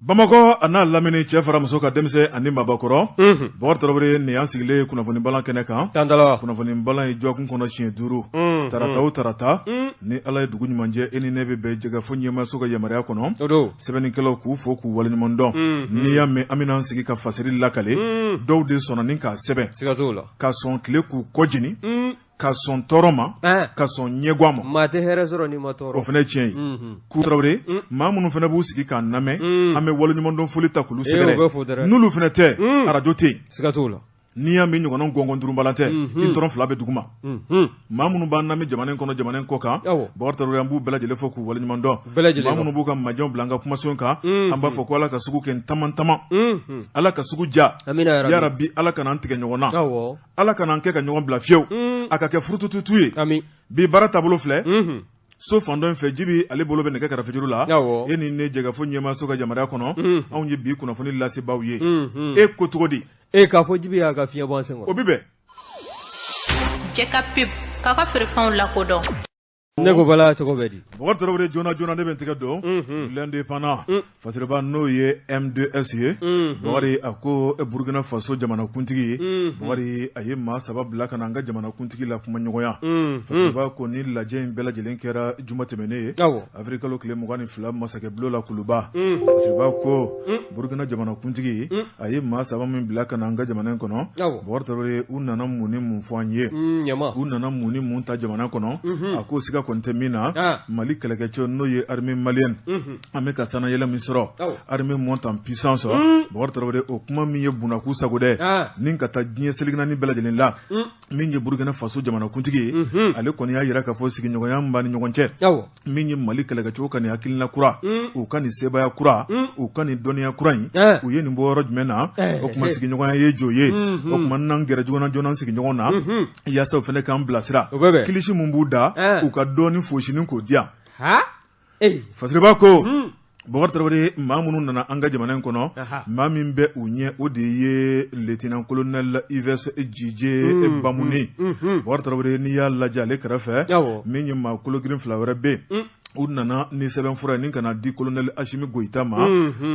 Bamakɔ a n'a lamini, cɛ fara muso ka, denmisɛn ani mabakɔrɔ, Bakari Tarawele, nin y'an sigilen kunnafoni balan kɛnɛ kan. Kunnafoni balan ye dɔgɔkun kɔnɔ siɲɛ 5, tarata o tarata, ni Ala ye dugu ɲuman jɛ, e ni ne bɛ bɛn jɛkafɔ ɲɛmaaso ka yamaruya kɔnɔ. Sɛbɛnnikɛlaw k'u fo k'u waleɲuman dɔn. N'i y'a mɛn an bɛna an sigi ka fasiri lakale, dɔw de sɔnna ni k'a sɛbɛn, ka sɔn tile k'u kɔ jeni, ka sɔn tɔɔrɔ ma, ka sɔn ɲɛgwan ma. Maa tɛ hɛrɛ sɔrɔ n'i ma tɔɔrɔ. O fana ye tiɲɛ ye. K'u Tarawele, maa minnu fana b'u sigi k'an lamɛn, an bɛ waleɲumandɔn foli ta k'olu sɛgɛrɛ. N'olu fana tɛ, arajo tɛ yen. Siga t'o la. N'i y'a mɛn ɲɔgɔnna gɔngɔn duurubalan tɛ, i tɔrɔ fila bɛ dugu ma. Maa minnu b'an lamɛn jamana in kɔnɔ, jamana in kɔ kan, Bakari Tarawele, an b'u bɛɛ lajɛlen fo k'u waleɲuman dɔn. Maa minnu b'u ka majɛw bila an ka kumaso kan, an b'a fɔ ko Ala ka sugu kɛ taman taman, Ala ka sugu diya, yarabi Ala kana an tigɛ ɲɔgɔn na. Ala kana an kɛ ka ɲɔgɔn bila fiyewu, a ka kɛ furutututu ye. Bi baara taabolo filɛ, so fan dɔ in fɛ, Jibi ale bolo bɛ nɛgɛ karafejuru la. E ni ne, jɛkafɔ ɲɛmaaso ka yamaruya kɔnɔ, anw ye bi kunnafoni lasebaaw ye. E ko cogo di? E k'a fɔ Jibi y'a ka fiɲɛ bɔ an sen kɔrɔ. O bɛ bɛn. Jɛka pub k'a ka feerefɛnw lakodɔn. Ne ko Bala, cogo bɛ di? Bakari Tarawele, joona joona ne bɛ n tɛgɛ don L'Indépendant fasiriba, n'o ye M2S ye. Bakari, a ko Burukina Faso jamanakuntigi, Bakari, a ye maa saba bila ka na an ka jamanakuntigi la kuma ɲɔgɔnya. Fasiriba ko ni lajɛ in bɛɛ lajɛlen kɛra juma tɛmɛnen ye, avril kalo tile 22, masakɛbulon la Kuluba. Fasiriba ko Burukina jamanakuntigi a ye maa saba min bila ka na an ka jamana in kɔnɔ, Bakari Tarawele, u nana mun ni mun fɔ an ye? U nana mun ni mun ta jamana kɔnɔ? A ko siga kɔni tɛ min na, Mali kɛlɛkɛcɛw, n'o ye armée malienne, an bɛ ka sannayɛlɛ min sɔrɔ, armée monte en puissance. Bakari Tarawele, o kuma min ye bunakun sago dɛ, ni ka taa diɲɛ seleke naani bɛɛ lajɛlen la. Min ye Burukina Faso jamanakuntigi ye, ale kɔni y'a jira k'a fɔ sigiɲɔgɔnya min b'an ni ɲɔgɔn cɛ, min ye Mali kɛlɛkɛcɛw ka nin hakilina kura, u ka nin sebaaya kura, u ka nin dɔnniya kura in, u ye nin bɔ yɔrɔ jumɛn na? O tuma sigiɲɔgɔnya ye jo ye. O tuma n'an gɛrɛ joona joona sigiɲɔgɔn na, yaasa u fana k'an bilasira. Kilisi min b'u da, u ka dɔɔnin fosinin k'o di yan. Fasiriba ko Bakari Tarawele, maa minnu nana an ka jamana in kɔnɔ, maa min bɛ u ɲɛ, o de ye lieutenant colonel Yves Didier Bamouni. Bakari Tarawele, n'i y'a lajɛ, ale kɛrɛfɛ, min ye maa kologirin fila wɛrɛ bɛ yen, u nana ni sɛbɛnfura ye ni ka na di colonel Asimi Goyita ma.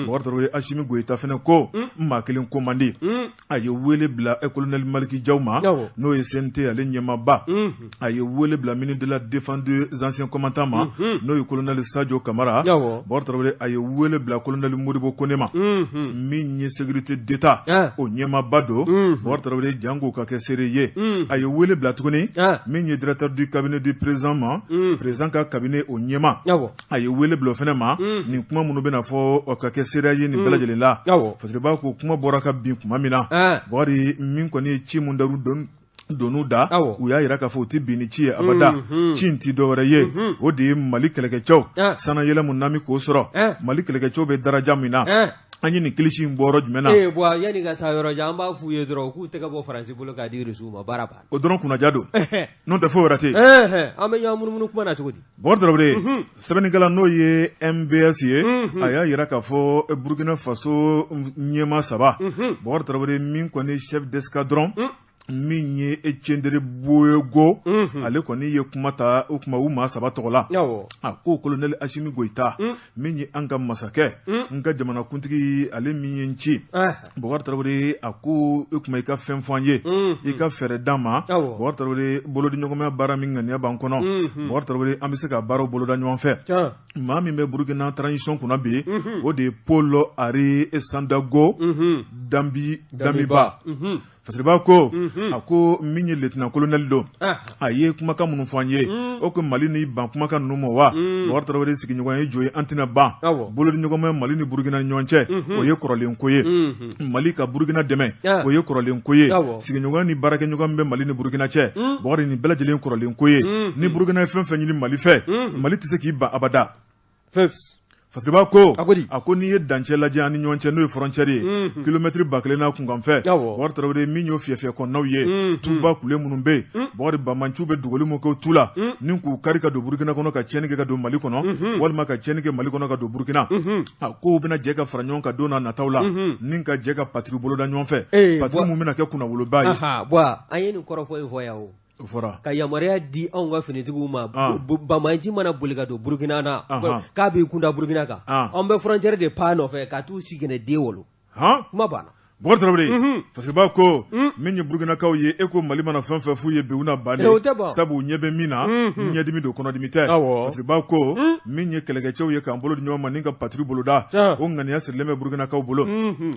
Bakari Tarawele, Asimi Goyita fana ko maa kelen ko man di. A ye wele bila colonel Maliki Jaw ma, n'o ye CNT ale ɲɛmaaba. A ye wele bila ministre de la défense des anciens combattants ma, n'o ye colonel Sajo Kamara. Bakari Tarawele, a ye wele bila colonel Modibo Kone ma, min ye sécurité d'État o ɲɛmaaba don. Bakari Tarawele, janko ka kɛ seere ye. A ye wele bila tuguni min ye directeur du cabinet du président ma, président ka cabinet o ɲɛmaa. A ye wele bila o fana ma. Nin kuma minnu bɛna fɔ, ka kɛ seereya ye nin bɛɛ lajɛlen la. Fasiriba ko kuma bɔra ka bin tuma min na, Bakari, min kɔni ye ci min daru donu da, u y'a jira k'a fɔ u tɛ bin ni ci ye abada. Ci in tɛ dɔwɛrɛ ye, o de ye Mali kɛlɛkɛcɛw sannayɛlɛ min n'an bɛ k'o sɔrɔ, Mali kɛlɛkɛcɛw bɛ daraja min na, an ye nin kilisi in bɔ yɔrɔ jumɛn na? Yanni ka taa yɔrɔ jan, an b'a f'u ye dɔrɔn u k'u tɛgɛ bɔ Faransi bolo k'a di Irisiw ma, baara banna. O dɔrɔn kunnaja don, n'o tɛ foyi wɛrɛ tɛ yen. An bɛ ɲɔgɔn munumunu kuma na cogo di? Bakari Tarawele, sɛbɛnnikɛla n'o ye MBS ye, a y'a jira k'a fɔ Burukina Faso ɲɛmaa saba, Bakari Tarawele, min kɔni chef d'escadron, min ye Tiendrebeogo, ale kɔni ye kuma ta o kuma u maa saba tɔgɔ la. A ko colonel Asimi Goyita, min ye an ka masakɛ, n ka jamanakuntigi, ale min ye n ci, Bakari Tarawele, a ko e kuma i ka fɛn fɔ an ye, i ka fɛɛrɛ d'an ma. Bakari Tarawele, bolodiɲɔgɔnmaya baara min ŋaniya b'an kɔnɔ, Bakari Tarawele, an bɛ se ka baaraw boloda ɲɔgɔn fɛ. Maa min bɛ Burukina transition kunna bi, o de ye Paul Henri Sandaogo Damiba. Fasiriba ko, a ko min ye lieutenant colonel don, a ye kumakan minnu fɔ an ye, o ko Mali ni ban kumakan ninnu ma wa? Bakari Tarawele, sigiɲɔgɔnya ye jo ye, an tɛna ban. Bolodiɲɔgɔnmaya Mali ni Burukina ni ɲɔgɔn cɛ, o ye kɔrɔlen ko ye. Mali ka Burukina dɛmɛ, o ye kɔrɔlen ko ye. Sigiɲɔgɔnya ni baarakɛɲɔgɔn min bɛ Mali ni Burukina cɛ, Bakari, nin bɛɛ lajɛlen kɔrɔlen ko ye. Ni Burukina ye fɛn fɛn ɲini Mali fɛ, Mali tɛ se k'i ban abada. Fasiriba ko, a ko n'i ye dancɛ lajɛ an ni ɲɔgɔn cɛ, n'o ye frontière ye, kilomɛtiri 1000 n'a kunkanfɛ, Bakari Tarawele, min y'o fiyɛfiyɛ kɔnɔnaw ye, tuba kule minnu bɛ yen, Bakari, banbaanciw bɛ dogoli min kɛ tu la ni k'u kari ka don Burukina kɔnɔ, ka tiɲɛni kɛ ka don Mali kɔnɔ, walima ka tiɲɛni kɛ Mali kɔnɔ ka don Burukina, a k'u bɛna jɛ ka fara ɲɔgɔn kan don n'a nataw la ni ka jɛ ka patrouille boloda ɲɔgɔn fɛ, patrouille min bɛna kɛ kunnawoloba ye. An ye nin kɔrɔfɔ in fɔ yan o. Ka yamaruya di anw ka finitigiw ma banbaanci mana boli ka don Burukina na k'a b'i kunda Burukina kan an bɛ frontière de pan nɔfɛ ka t'u si gɛnɛ den wolo kuma banna Bukari Tarawele Fasiriba ko min ye Burukinakaw ye e ko Mali mana fɛn fɛn f'u ye bi u na ban de sabu u ɲɛ bɛ min na ɲɛdimi don kɔnɔdimi tɛ Fasiriba ko min ye kɛlɛkɛcɛw ye k'an bolo di ɲɔgɔn ma ni ka patrouille boloda o ŋaniya sirilen bɛ Burukinakaw bolo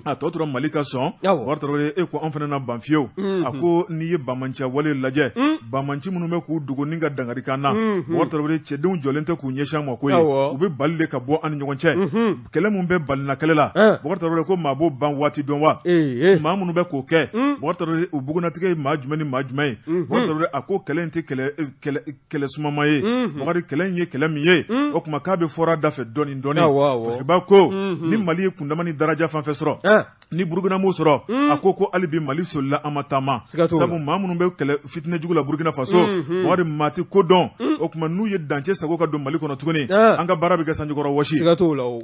a tɔ tora Mali ka sɔn Bukari Tarawele e ko an fana na ban fiyewu a ko n'i ye banbaanciya wale lajɛ banbaanci minnu bɛ k'u dogo ni ka dankari k'an na Bukari Tarawele cɛdenw jɔlen tɛ k'u ɲɛsin an ma koyi u bɛ bali de ka bɔ an ni ɲɔgɔn cɛ kɛlɛ min bɛ balina kɛlɛ la Bukari Tarawele ko maa b'o ban waati dɔn wa maa minnu bɛ k'o kɛ Bukari Tarawele u bugunnatigɛ ye maa jumɛn ni maa jumɛn ye Bukari Tarawele a ko kɛlɛ in tɛ kɛlɛ sumama ye Bukari kɛlɛ in ye kɛlɛ min ye o tuma k'a bɛ fɔra da fɛ dɔɔnin dɔɔnin Fasiriba ko ni Mali ye kundama ni daraja fɛn fɛn sɔrɔ ni Burukina m'o sɔrɔ a ko ko hali bi Mali solila an ma taama sabu maa minnu bɛ kɛlɛ fitinɛ jugu la Burukina Faso Bukari maa tɛ ko dɔn o tuma n'u ye dancɛ sago ka don Mali kɔnɔ tuguni an ka baara bɛ kɛ sanjikɔrɔ wɔsi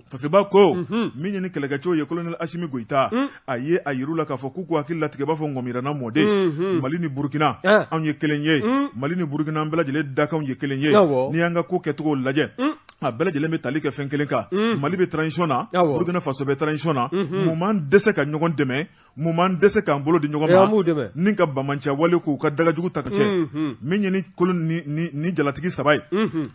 Fasiriba ko min ye ni kɛlɛkɛcɛw ye Colonel Asimi Goyita a ye a yir'u la k'a fɔ k'u k'u hakili latigɛ b'a fɔ ŋɔmirana mɔden Mali ni Burukina anw ye kelen ye Mali ni Burukina an bɛɛ lajɛlen dakanw ye kelen ye n'i y'an ka ko kɛcogo lajɛ a bɛɛ lajɛlen bɛ tali kɛ fɛn kelen kan Mali bɛ transition na Burukina Faso bɛ transition na mun b'an dɛsɛ ka ɲɔgɔn dɛmɛ mun b'an dɛsɛ k'an bolo di ɲɔgɔn ma ni ka banbaanciya wale k'u ka dagajugu ta ka cɛ min ye ni kolon ni jalatigi saba ye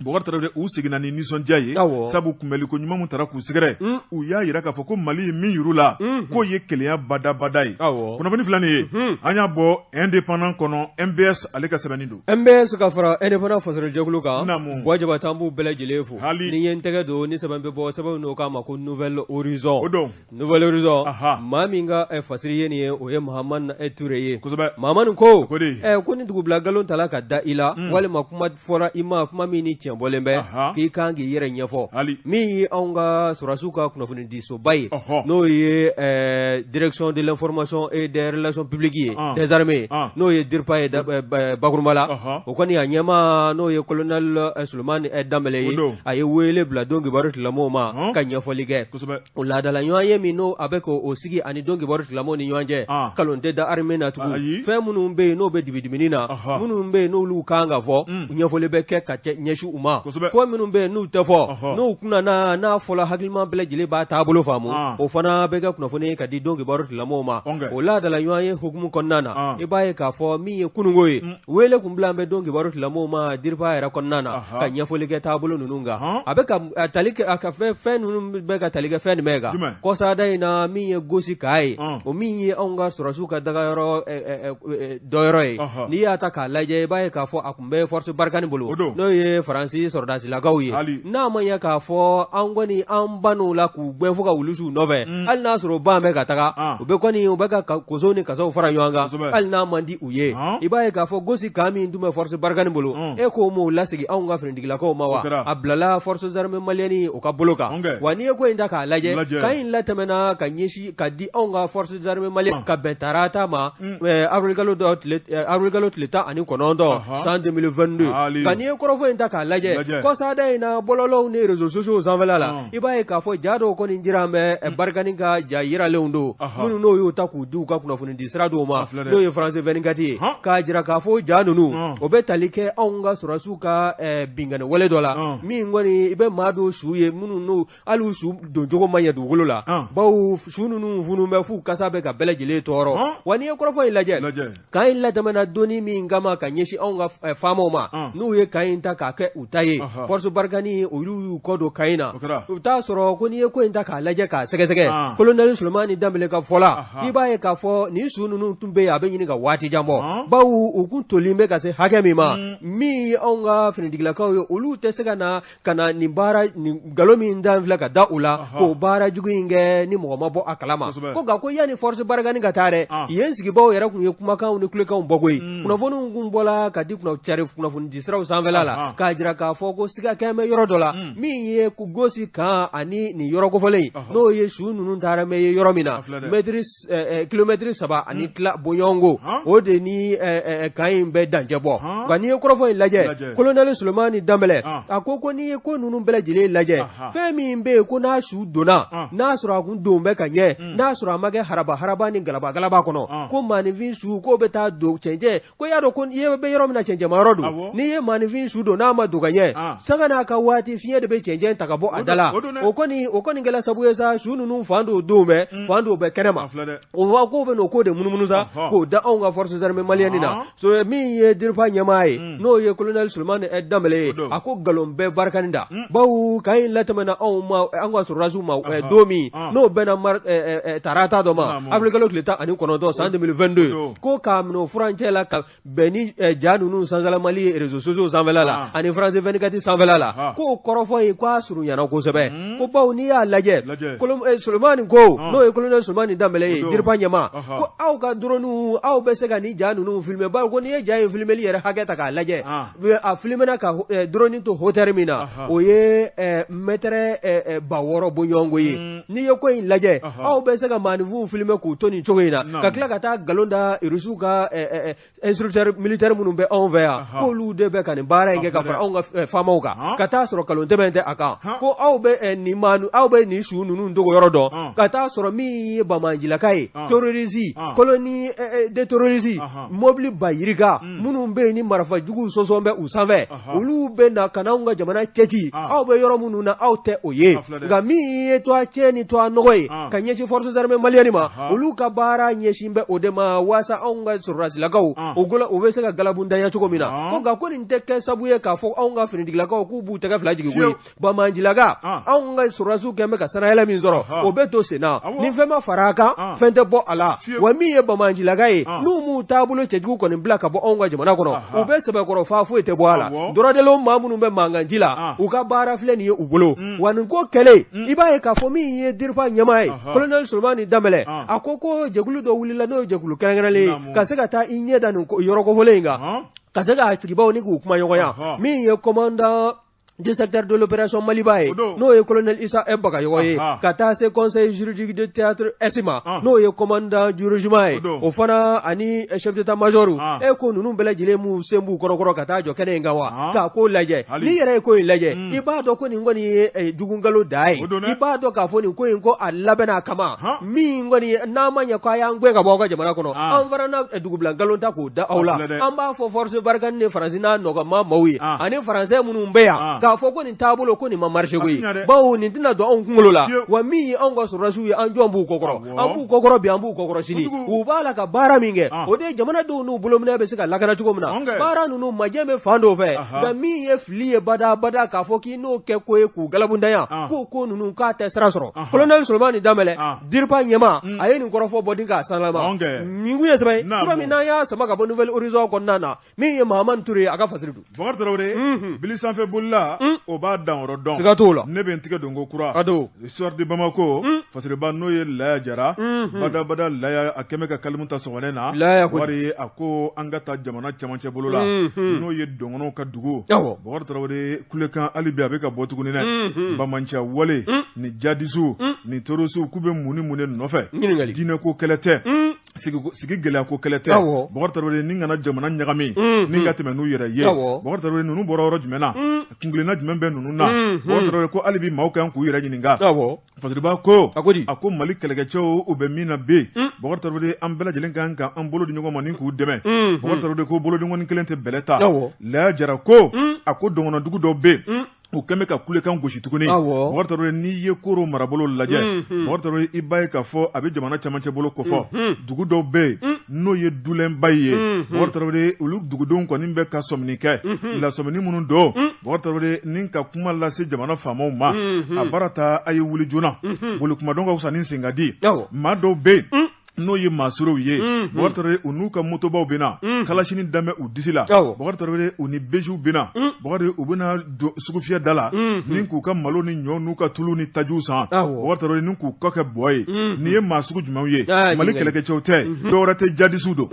Bukari Tarawele u seginna ni nisɔndiya ye sabu kunbɛnliko ɲuman min taara k'u sɛgɛrɛ u y'a jira k'a fɔ ko Mali ye min yir'u la k'o ye kelenya badabada ye kunnafoni filɛ nin ye an y'a bɔ Indépendant kɔnɔ MBS ale ka sɛbɛnni don MBS ka fara Indépendant fasojɛkulu kan Buwa Jabate an b'u bɛɛ lajɛlen fo ni ye n tɛgɛ don ni sɛbɛn bɛ bɔ sɛbɛn n'o k'a ma ko Nouvel Horizon o don Nouvel Horizon maa min ka fasiri ye nin ye o ye Mahamani Ture ye Mahamani ko ko ni dugubila nkalon tala ka da i la walima kuma fɔra i ma kuma min ni tiɲɛ bɔlen bɛ k'i kan k'i yɛrɛ ɲɛfɔ min ye anw ka sɔrɔdasiw ka kunnafonidisoba ye n'o ye direction de l'information et des relations publiques ye des armées n'o ye DIRPA ye bakurunba la o kɔni a ɲɛmaa n'o ye colonel Solomani Danbɛlɛ ye a ye wele bila don kibaru tigilamɔgɔw ma ka ɲɛfɔli kɛ o laadala ɲɔgɔn ye min n'o a bɛ k'o sigi ani don kibaru tigilamɔgɔw ni ɲɔgɔn cɛ nkalon tɛ da armée na tugun fɛn minnu bɛ yen n'o bɛ dibidibini na minnu bɛ yen n'olu kan ka fɔ ɲɛfɔli bɛ kɛ ka ɲɛsin u ma fɔ minnu bɛ yen n'u tɛ fɔ n'u kunna n'a fɔla hakilima bɛɛ lajɛlen b'a taabolo faamu o fana bɛ kɛ kunnafoni ye ka di don kibaru tigilamɔgɔw ma o laadala ɲɔgɔn ye hukumu kɔnɔna na i b'a ye k'a fɔ min ye kununko ye wele kun bila an bɛ don kibaru tigilamɔgɔw ma DIRPA yɛrɛ kɔnɔna na ka ɲɛfɔli kɛ taabolo ninnu kan a bɛ ka tali kɛ a ka fɛn ninnu bɛ ka tali kɛ fɛn jumɛn kan kɔsada in na min ye Gosi camp ye o min ye anw ka sɔrɔdasiw ka dagayɔrɔ dɔyɔrɔ ye n'i y'a ta k'a lajɛ i b'a ye k'a fɔ a tun bɛ force Barkhane bolo n'o ye Faransi sɔrɔdasilakaw ye n'a ma ɲɛ k'a fɔ an kɔni an bann'u la k'u gɛn fo ka wulu su nɔfɛ hali n'a sɔrɔ ban bɛ ka taga u bɛ kɔni u bɛ ka koso ni kasaw fara ɲɔgɔn kan hali n'a man di u ye i b'a ye k'a fɔ Gosi camp min tun bɛ force Barkhane bolo e k'o m'o lasegin anw ka finitigilakaw ma wa a bilala forces armées maliennes o ka bolo kan wa n'i ye ko in ta k'a lajɛ camp in latɛmɛna ka ɲɛsin ka di anw ka forces armées maliennes ka bɛn tarata ma awirilikalo tile 19 san 2022 nka n'i ye kɔrɔfɔ in ta k'a lajɛ kɔsada in na bɔlɔlɔw ni réseaux sociaux sanfɛla la i b'a ye k'a fɔ ja dɔw kɔni jira an bɛ Barkhane ka ja yiralenw don minnu n'o y'u ta k'u di u ka kunnafoni di sira dɔw ma n'o ye France 24 ye k'a jira k'a fɔ ja ninnu o bɛ tali kɛ anw ka sɔrɔdasiw ka binkanni wale dɔ la min kɔni i bɛ maa dɔw su ye minnu n'u hali u su doncogo ma ɲɛ dugukolo la bawo su ninnu funun bɛ f'u kasa bɛ ka bɛɛ lajɛlen tɔɔrɔ wa n'i ye kɔrɔfɔ in lajɛ camp in latɛmɛna donni min kama ka ɲɛsin anw ka faamaw ma n'u ye camp in ta k'a kɛ u ta ye force Barkhane olu y'u kɔ don camp in na u t'a sɔrɔ ko n'i ye ko in ta k'a lajɛ k'a sɛgɛsɛgɛ colonel Solomani Danbɛlɛ ka fɔ la i b'a ye k'a fɔ nin su ninnu tun bɛ yen a bɛ ɲini ka waati jan bɔ bawo u kun tolen bɛ ka se hakɛ min ma min ye anw ka finitigilakaw ye olu tɛ se ka na ka na nin baara nin nkalon min dan filɛ ka da u la k'o baara jugu in kɛ ni mɔgɔ ma bɔ a kalama ko nka ko yanni force Barkhane ka taa dɛ yen sigibaaw yɛrɛ tun ye kumakanw ni kulekanw bɔ koyi kunnafoniw kun bɔla ka di cari kunnafoni di siraw sanfɛla la k'a jira k'a fɔ ko siga kɛn bɛ yɔrɔ dɔ la min ye Gosi camp ani nin yɔrɔ kofɔlen in n'o ye su ninnu taara mɛ ye yɔrɔ min na mɛtiri kilomɛtiri saba ani tila bɔɲɔgɔnko o de ni camp in bɛ dancɛ bɔ nka n'i ye kɔrɔfɔ in lajɛ kolonɛli Solomani Danbɛlɛ a ko ko n'i ye ko ninnu bɛɛ lajɛlen lajɛ fɛn min bɛ yen ko n'a su donna n'a sɔrɔ a kun don bɛ ka ɲɛ n'a sɔrɔ a ma kɛ haraba haraba ni galaba galaba kɔnɔ ko maaninfin su k'o bɛ taa don cɛncɛn ko y'a dɔn ko i bɛ yɔrɔ min na cɛncɛnma yɔrɔ don n'i ye maaninfin su don n'a ma don ka ɲɛ sanga n'a ka waati fiɲɛ de bɛ cɛncɛn ta ka bɔ a da la o kɔni o kɔni kɛla sabu ye sa su ninnu fan dɔw don bɛ fan dɔw bɛ kɛnɛ ma o wa k'o bɛ n'o ko de munumunu sa k'o da anw ka forces armées maliennes na so min ye DIRPA ɲɛmaa ye n'o ye colonel Solomani Danbɛlɛ ye a ko nkalon bɛ Barkhane da bawo camp in latɛmɛna anw ma an ka sɔrɔdasiw ma don min n'o bɛnna tarata dɔ ma avril kalo tile 19 san 2022 ko k'a minɛ o furancɛ la ka bɛn ni ja ninnu sansalamali ye réseaux sociaux sanfɛla la ani France 24 sanfɛla la k'o kɔrɔfɔ ye k'a surunyana kosɛbɛ ko bawo n'i y'a lajɛ Solomani ko n'o ye colonel Solomani Danbɛlɛ ye DIRPA ɲɛmaa ko aw ka drone aw bɛ se ka nin ja ninnu filmer bawo ko n'i ye ja in filmeli yɛrɛ hakɛ ta k'a lajɛ a filmena ka drone to hauteur min na o ye mètre 6000 bɔɲɔgɔnko ye n'i ye ko in lajɛ aw bɛ se ka maaninfinw filmer k'u to nin cogo in na ka tila ka taa nkalon da Rusiw ka instructeur militaire minnu bɛ anw fɛ yan k'olu de bɛ ka nin baara in kɛ ka fara anw ka faamaw kan ka taa sɔrɔ nkalon tɛmɛn tɛ a kan ko aw bɛ nin maa aw bɛ nin su ninnu dogo yɔrɔ dɔn ka taa sɔrɔ min ye banbaancilaka ye terroriste colonie de terroriste mobili ba yirika minnu bɛ yen ni marifa juguw sɔsɔn bɛ u sanfɛ olu bɛ na ka n'anw ka jamana cɛci aw bɛ yɔrɔ minnu na aw tɛ o ye nka min ye to cɛ ni to nɔgɔ ye ka ɲɛsin forces armées maliennes ma olu ka baara ɲɛsin bɛ o de ma waasa anw ka sɔrɔdasilakaw u bɛ se ka galabundanya cogo min na ko nka ko nin tɛ kɛ sabu ye k'a fɔ anw ka finitigilakaw k'u b'u tɛgɛ fila jigin koyi banbaancilaka anw ka sɔrɔdasiw kɛn bɛ ka sannayɛlɛ min sɔrɔ o bɛ to sen na ni fɛn ma fara a kan fɛn tɛ bɔ a la wa min ye banbaancilaka ye n'u m'u taabolo cɛjugu kɔni bila ka bɔ anw ka jamana kɔnɔ u bɛ sɛbɛkɔrɔ fa foyi tɛ bɔ a la droit de l'homme maa minnu bɛ mankanci la u ka baara filɛ nin ye u bolo wa nin ko kɛlen i b'a ye k'a fɔ min ye DIRPA ɲɛmaa ye colonel Solomani Danbɛlɛ a ko ko jɛkulu dɔ wulila n'o ye jɛkulu kɛrɛnkɛrɛnlen ye ka se ka taa i ɲɛ da nin yɔrɔ kofɔlen in kan ka se k'a sigibaaw ni k'u kumaɲɔgɔnya min ye commandant du secteur de l'opération Maliba ye n'o ye colonel Issa Bagayogo ye ka taa se conseil juridique de théâtre S ma n'o ye commandant du régiment ye o fana ani chef d'état major e ko ninnu bɛɛ lajɛlen m'u sen b'u kɔrɔkɔrɔ ka taa jɔ kɛnɛ in kan wa k'a ko lajɛ n'i yɛrɛ ye ko in lajɛ i b'a dɔn ko nin kɔni ye jugukalo da ye i b'a dɔn k'a fɔ nin ko in ko a labɛnna a kama min kɔni n'a ma ɲɛ ko a y'an gɛn ka bɔ aw ka jamana kɔnɔ an fana na dugubila nkalon ta k'o da aw la an b'a fɔ force Barkhane ni Faransi n'a nɔgɔma maaw ye ani Faransɛ minnu bɛ yan k'a fɔ ko nin taabolo ko nin ma marché koyi bawo nin tɛna don anw kunkolo la wa min ye anw ka sɔrɔdasiw ye an jɔn b'u kɔkɔrɔ an b'u kɔkɔrɔ bi an b'u kɔkɔrɔ sini u b'a la ka baara min kɛ o de ye jamanadenw n'u bolominɛ bɛ se ka lakana cogo min na baara ninnu majɛ bɛ fan dɔw fɛ nka min ye fili ye badabada k'a fɔ k'i n'o kɛ ko ye k'u galabundanya k'o ko ninnu k'a tɛ sira sɔrɔ colonel Solomani Danbɛlɛ DIRPA ɲɛmaa a ye nin kɔrɔfɔ bɔ din k'a sanlama nin kun ye sɛbɛn ye sɛbɛn min n'an y'a sama ka bɔ Nouvel Horizon kɔnɔna na min ye Mahamani Ture ye a ka fasiri don. Bakari Tarawele, unhun, bili sanfɛ bolila, un, o b'a danyɔrɔ dɔn, siga t'o la, ne bɛ n tigɛ don ko kura, a don, Soir de Bamako, un, fasiriba n'o ye Laya Jara, unhun, badabada Laya a kɛn bɛ ka kalimu ta sɔgɔmada in na, Laya ko Bakari a ko an ka taa jamana cɛmancɛ bolo la, unhun, n'o ye dɔgɔnɔw ka dugu, awɔ, Bakari Tarawele kulekan hali bi a bɛ ka bɔ tuguni dɛ, unhun, banbaanciya wale, un, ni jadisiw, un, ni terrorisiw k'u bɛ mun ni mun de nɔfɛ, ɲininkali, diinɛko kɛlɛ tɛ, un sigi gɛlɛya ko kɛlɛ tɛ Bakari Tarawele ni kana jamana ɲagami ni ka tɛmɛ n'u yɛrɛ ye Bakari Tarawele ninnu bɔra yɔrɔ jumɛn na kuntilenna jumɛn bɛ ninnu na Bakari Tarawele ko hali bi maaw kan k'u yɛrɛ ɲininka Fasiriba ko a ko Mali kɛlɛkɛcɛw u bɛ min na bi Bakari Tarawele an bɛɛ lajɛlen kan ka an bolo di ɲɔgɔn ma ni k'u dɛmɛ Bakari Tarawele ko bolodinkɔni kelen tɛ bɛlɛ ta Laya Jara ko a ko dɔgɔnɔdugu dɔ bɛ yen u kɛn bɛ ka kulekan gosi tuguni Bakari Tarawele n'i ye Koro marabolo lajɛ Bakari Tarawele i b'a ye k'a fɔ a bɛ jamana camancɛ bolo kofɔ dugu dɔw bɛ yen n'o ye Dulɛnba ye Bakari Tarawele olu dugudenw kɔni bɛ ka sɔmini kɛ lasɔmini minnu don Bakari Tarawele ni ka kuma lase jamana faamaw ma a baara ta a ye wuli joona boli kumadɔn ka fisa ni senkadi maa dɔw bɛ yen n'o ye maa surew ye Bakari Tarawele u n'u ka motobaw bɛ na kalasini dan bɛ u disi la Bakari Tarawele u ni besiw bɛ na Bakari u bɛna don sugufiyɛ da la ni k'u ka malo ni ɲɔ n'u ka tulu ni tajiw san Bakari Tarawele ni k'u kɔ kɛ bɔ ye nin ye maa sugu jumɛnw ye Mali kɛlɛkɛcɛw tɛ dɔwɛrɛ tɛ jadisiw don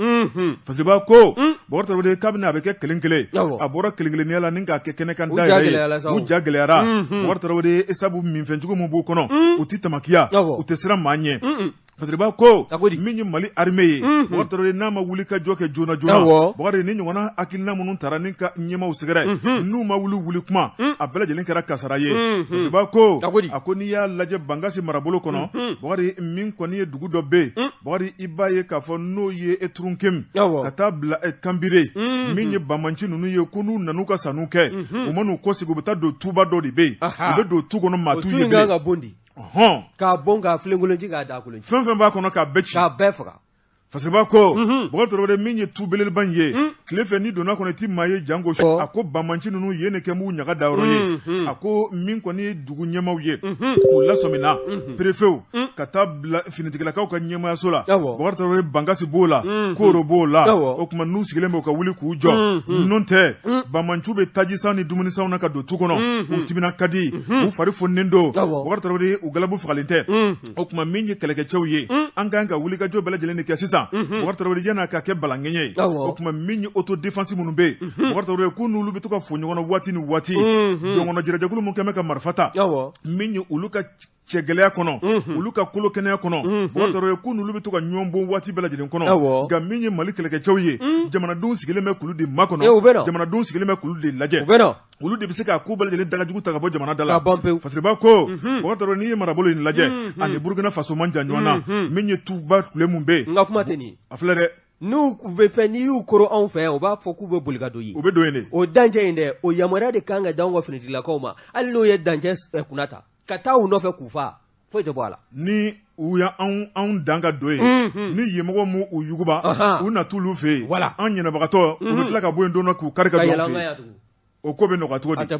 Fasiriba ko Bakari Tarawele kabini a bɛ kɛ kelen kelen a bɔra kelen kelenya la ni k'a kɛ kɛnɛkan da yɛrɛ ye u ja gɛlɛyara Bakari Tarawele sabu minfɛnjugu min b'u kɔnɔ u tɛ tamakiya u tɛ siran maa ɲɛ. Fasiriba ko min ye Mali armée ye Bubakari Tarawele n'a ma wuli ka jɔ kɛ joona joona Bubakari ni ɲɔgɔnna hakilina minnu tara ni ka ɲɛmaaw sɛgɛrɛ n'u ma wuli wuli kuma a bɛɛ lajɛlen kɛra kasara ye Fasiriba ko a ko n'i y'a lajɛ Bankasi marabolo kɔnɔ Bubakari min kɔni ye dugu dɔ bɛ yen Bubakari i b'a ye k'a fɔ n'o ye Turunkem ka taa bila Kanbire min ye banbaanci ninnu ye ko n'u nan'u ka sanniw kɛ u man'u kɔsegin u bɛ taa don tuba dɔ de bɛ yen u bɛ don tu kɔnɔ maa t'u ye hɔn k'a bon k'a filenkolon ci k'a dakolon ci fɛn fɛn b'a kɔnɔ k'a bɛɛ ci k'a bɛɛ faga Fasiriba ko Bubakari Tarawele min ye tu belebeleba in ye tile fɛ n'i donna kɔnɔ i ti maa ye janko su a ko banbaanci ninnu yen de kɛ b'u ɲaga dayɔrɔ ye a ko min kɔni ye dugu ɲɛmaaw ye u lasɔmina perefew ka taa bila finitigilakaw ka ɲɛmaayaso la Bubakari Tarawele Bankasi b'o la Koro b'o la o tuma n'u sigilen bɛ u ka wuli k'u jɔ n'o tɛ banbaanciw bɛ tajisan ni dumunisanw na ka don tu kɔnɔ u timina ka di u fari foninen don Bubakari Tarawele u galabu fagalen tɛ o tuma min ye kɛlɛkɛcɛw ye an ka kan ka wulikajɔ bɛɛ lajɛlen de kɛ sisan Bubakari Tarawele yan'a ka kɛ balankɛɲɛ ye o tuma min ye autodéfense minnu bɛ yen Bubakari Tarawele k'u n'olu bɛ to ka fo ɲɔgɔn na waati ni waati dɔnkɔnɔ jirajɛkulu min kɛlen bɛ ka marifa ta min ye olu ka cɛgɛlɛya kɔnɔ olu ka kolo kɛnɛya kɔnɔ Bubakari Tarawele k'u n'olu bɛ to ka ɲɔgɔn bon waati bɛɛ lajɛlen kɔnɔ nka min ye Mali kɛlɛkɛcɛw ye jamanadenw sigilen bɛ k'olu de makɔnɔ jamanadenw sigilen bɛ k'olu de lajɛ olu de bɛ se k'a ko bɛɛ lajɛlen dagajugu ta ka bɔ jamana da la Fasiriba ko Bubakari Tarawele n'i ye marabolo in lajɛ ani Burukina Faso man jan ɲɔgɔn na min ye tuba kule mun bɛ yen n ka kuma tɛ nin a filɛ dɛ n'u bɛ fɛn n'i y'u koron anw fɛ yan u b'a fɔ k'u bɛ boli ka don yen u bɛ don yen de o dancɛ in dɛ o yamaruya de kan ka d'anw ka finitigilakaw ma hali n'u ye dancɛ kunna ta ka taa u nɔfɛ k'u faa foyi tɛ bɔ a la ni u y'anw dan ka don yen ni yenmɔgɔw m'u u yuguba u na t'olu fɛ yen voilà an ɲinɛbagatɔ u bɛ tila ka bɔ yen don dɔ k'u kari ka don an fɛ yen o ko bɛ nɔgɔya cogo di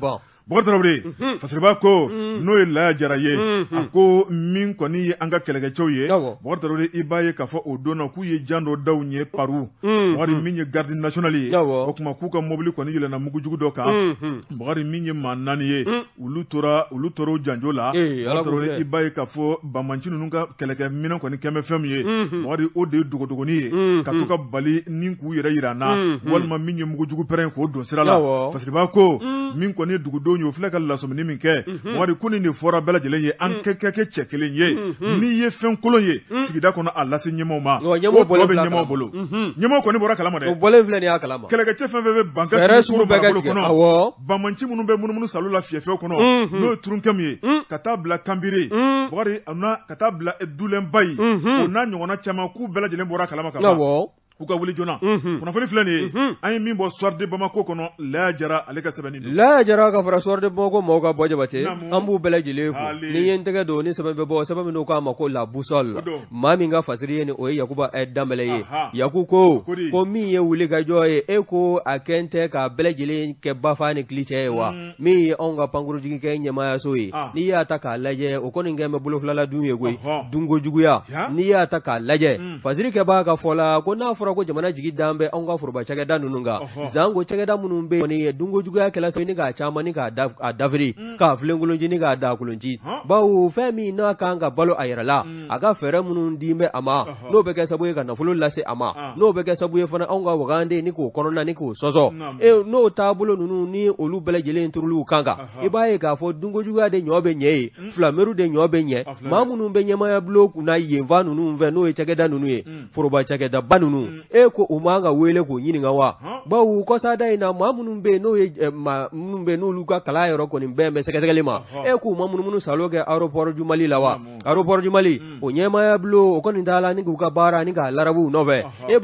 Bubakari Tarawele Fasiriba ko n'o ye Laya Jara ye a ko min kɔni ye an ka kɛlɛkɛcɛw ye Bubakari Tarawele i b'a ye k'a fɔ o don na k'u ye jan dɔ da u ɲɛ Paru Bubakari min ye garde nationale ye o tuma k'u ka mobili kɔni yɛlɛnna mugujugu dɔ kan Bubakari min ye maa 4 ye olu tora olu tora o janjo la i b'a ye k'a fɔ banbaanci ninnu ka kɛlɛkɛminɛn kɔni kɛmɛ fɛn min ye Bubakari o de ye dogodogonin ye ka to ka bali ni k'u yɛrɛ jira an na walima min ye mugujugu pɛrɛn k'o don sira la Fasiriba ko min kɔni ye dugudenw ye o filɛ ka lasɔmini min kɛ Bubakari ko nin de fɔra bɛɛ lajɛlen ye an kɛ kɛ kɛ cɛ kelen ye n'i ye fɛn kolon ye sigida kɔnɔ a lase ɲɛmaaw ma o tɔ bɛ ɲɛmaaw bolo ɲɛmaaw kɔni bɔra kalama dɛ o bɔlen filɛ nin y'a kalama kɛlɛkɛcɛ fɛn fɛn bɛ Bankasi kɔnɔ banbaanci minnu bɛ munumunu salo la fiyɛfɛw kɔnɔ n'o ye Turunkɛmu ye ka taa bila Kanbire Bubakari ka taa bila Dulɛnba ye o n'a ɲɔgɔnna caman k'u bɛɛ lajɛlen bɔra kalama ka ban k'u ka wuli joona kunnafoni filɛ nin ye an ye min bɔ Soir de Bamako kɔnɔ Laya Jara ale ka sɛbɛnni don Laya Jara ka fara Soir de Bamako maaw kan Buwa Jabate an b'u bɛɛ lajɛlen fo ni ye n tɛgɛ don ni sɛbɛn bɛ bɔ sɛbɛn min n'u k'a ma ko La Boussole maa min ka fasiri ye nin o ye Yakuba Danbɛlɛ ye Yaku ko ko min ye wulikajɔ ye e ko a kɛn tɛ k'a bɛɛ lajɛlen kɛ bafa ni kilicɛ ye wa min ye anw ka pankurunjigikɛ ɲɛmaayaso ye n'i y'a ta k'a lajɛ o kɔni kɛn bɛ bolofilala dun ye koyi dunko juguya n'i y'a ta k'a lajɛ fasiri kɛbaa ka fɔ la ko n'a fɔra ko jamana jigi dan bɛ anw ka foroba cakɛda ninnu kan zanko cakɛda minnu bɛ yen dunko juguya kɛla sababu ni k'a caman ni k'a dafiri k'a filenkolonci ni k'a dakolonci bawo fɛn min n'a kan ka balo a yɛrɛ la a ka fɛɛrɛ minnu di bɛ a ma n'o bɛ kɛ sababu ye ka nafolo lase a ma n'o bɛ kɛ sababu ye fana anw ka wagande ni k'o kɔnɔna ni k'o sɔsɔ n'o taabolo ninnu ni olu bɛɛ lajɛlen turuliw kan kan i b'a ye k'a fɔ dunkojuguya de ɲɔ bɛ ɲɛ ye filameri de ɲɔ bɛ ɲɛ maa minnu bɛ ɲɛmaaya bulon kunna yenfan ninnu fɛ n'o ye cakɛda ninnu ye foroba cakɛdaba ninnu e ko u man ka wele k'u ɲininka wa bawo kɔsada in na maa minnu bɛ yen n'o ye maa minnu bɛ yen n'olu ka kalan yɔrɔ kɔni bɛn bɛ sɛgɛsɛgɛli ma e k'u ma munumunu salo kɛ aéroport du Mali la wa aéroport du Mali o ɲɛmaaya bulon o kɔni taala ni k'u ka baara ni k'a larabuw nɔfɛ e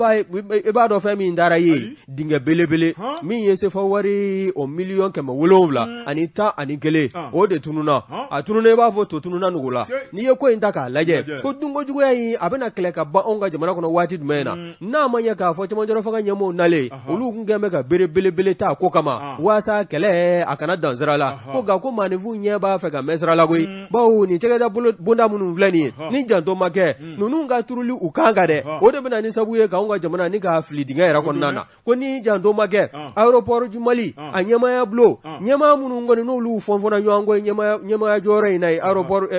b'a dɔn fɛn min taara ye dingɛ belebele min ye sefa wari o miliyɔn 711 o de tununna a tununna i b'a fɔ to tununna nugu la n'i ye ko in ta k'a lajɛ ko dunko juguya in a bɛna kɛlɛ ka ban anw ka jamana kɔnɔ waati jumɛn na n'a ma ɲɛ k'a fɔ cɛmancɛrɔ fanga ɲɛmɔgɔw nalen olu tun kɛn bɛ ka bere belebele ta ko kama waasa kɛlɛ a kana dan sira la ko nka ko maaninfin ɲɛ b'a fɛ ka mɛn sira la koyi bawo nin cakɛda bonda minnu filɛ nin ye ni janto ma kɛ ninnu ka turuli u kan kan dɛ o de bɛ na ni sababu ye k'anw ka jamana ni k'a fili dingɛ yɛrɛ kɔnɔna na ko ni janto ma kɛ aéroport du Mali a ɲɛmaaya bulon ɲɛmaa minnu kɔni n'olu fɔnfɔnna ɲɔgɔn kɔ ɲɛmaaya jɔyɔrɔ in na ye aéroport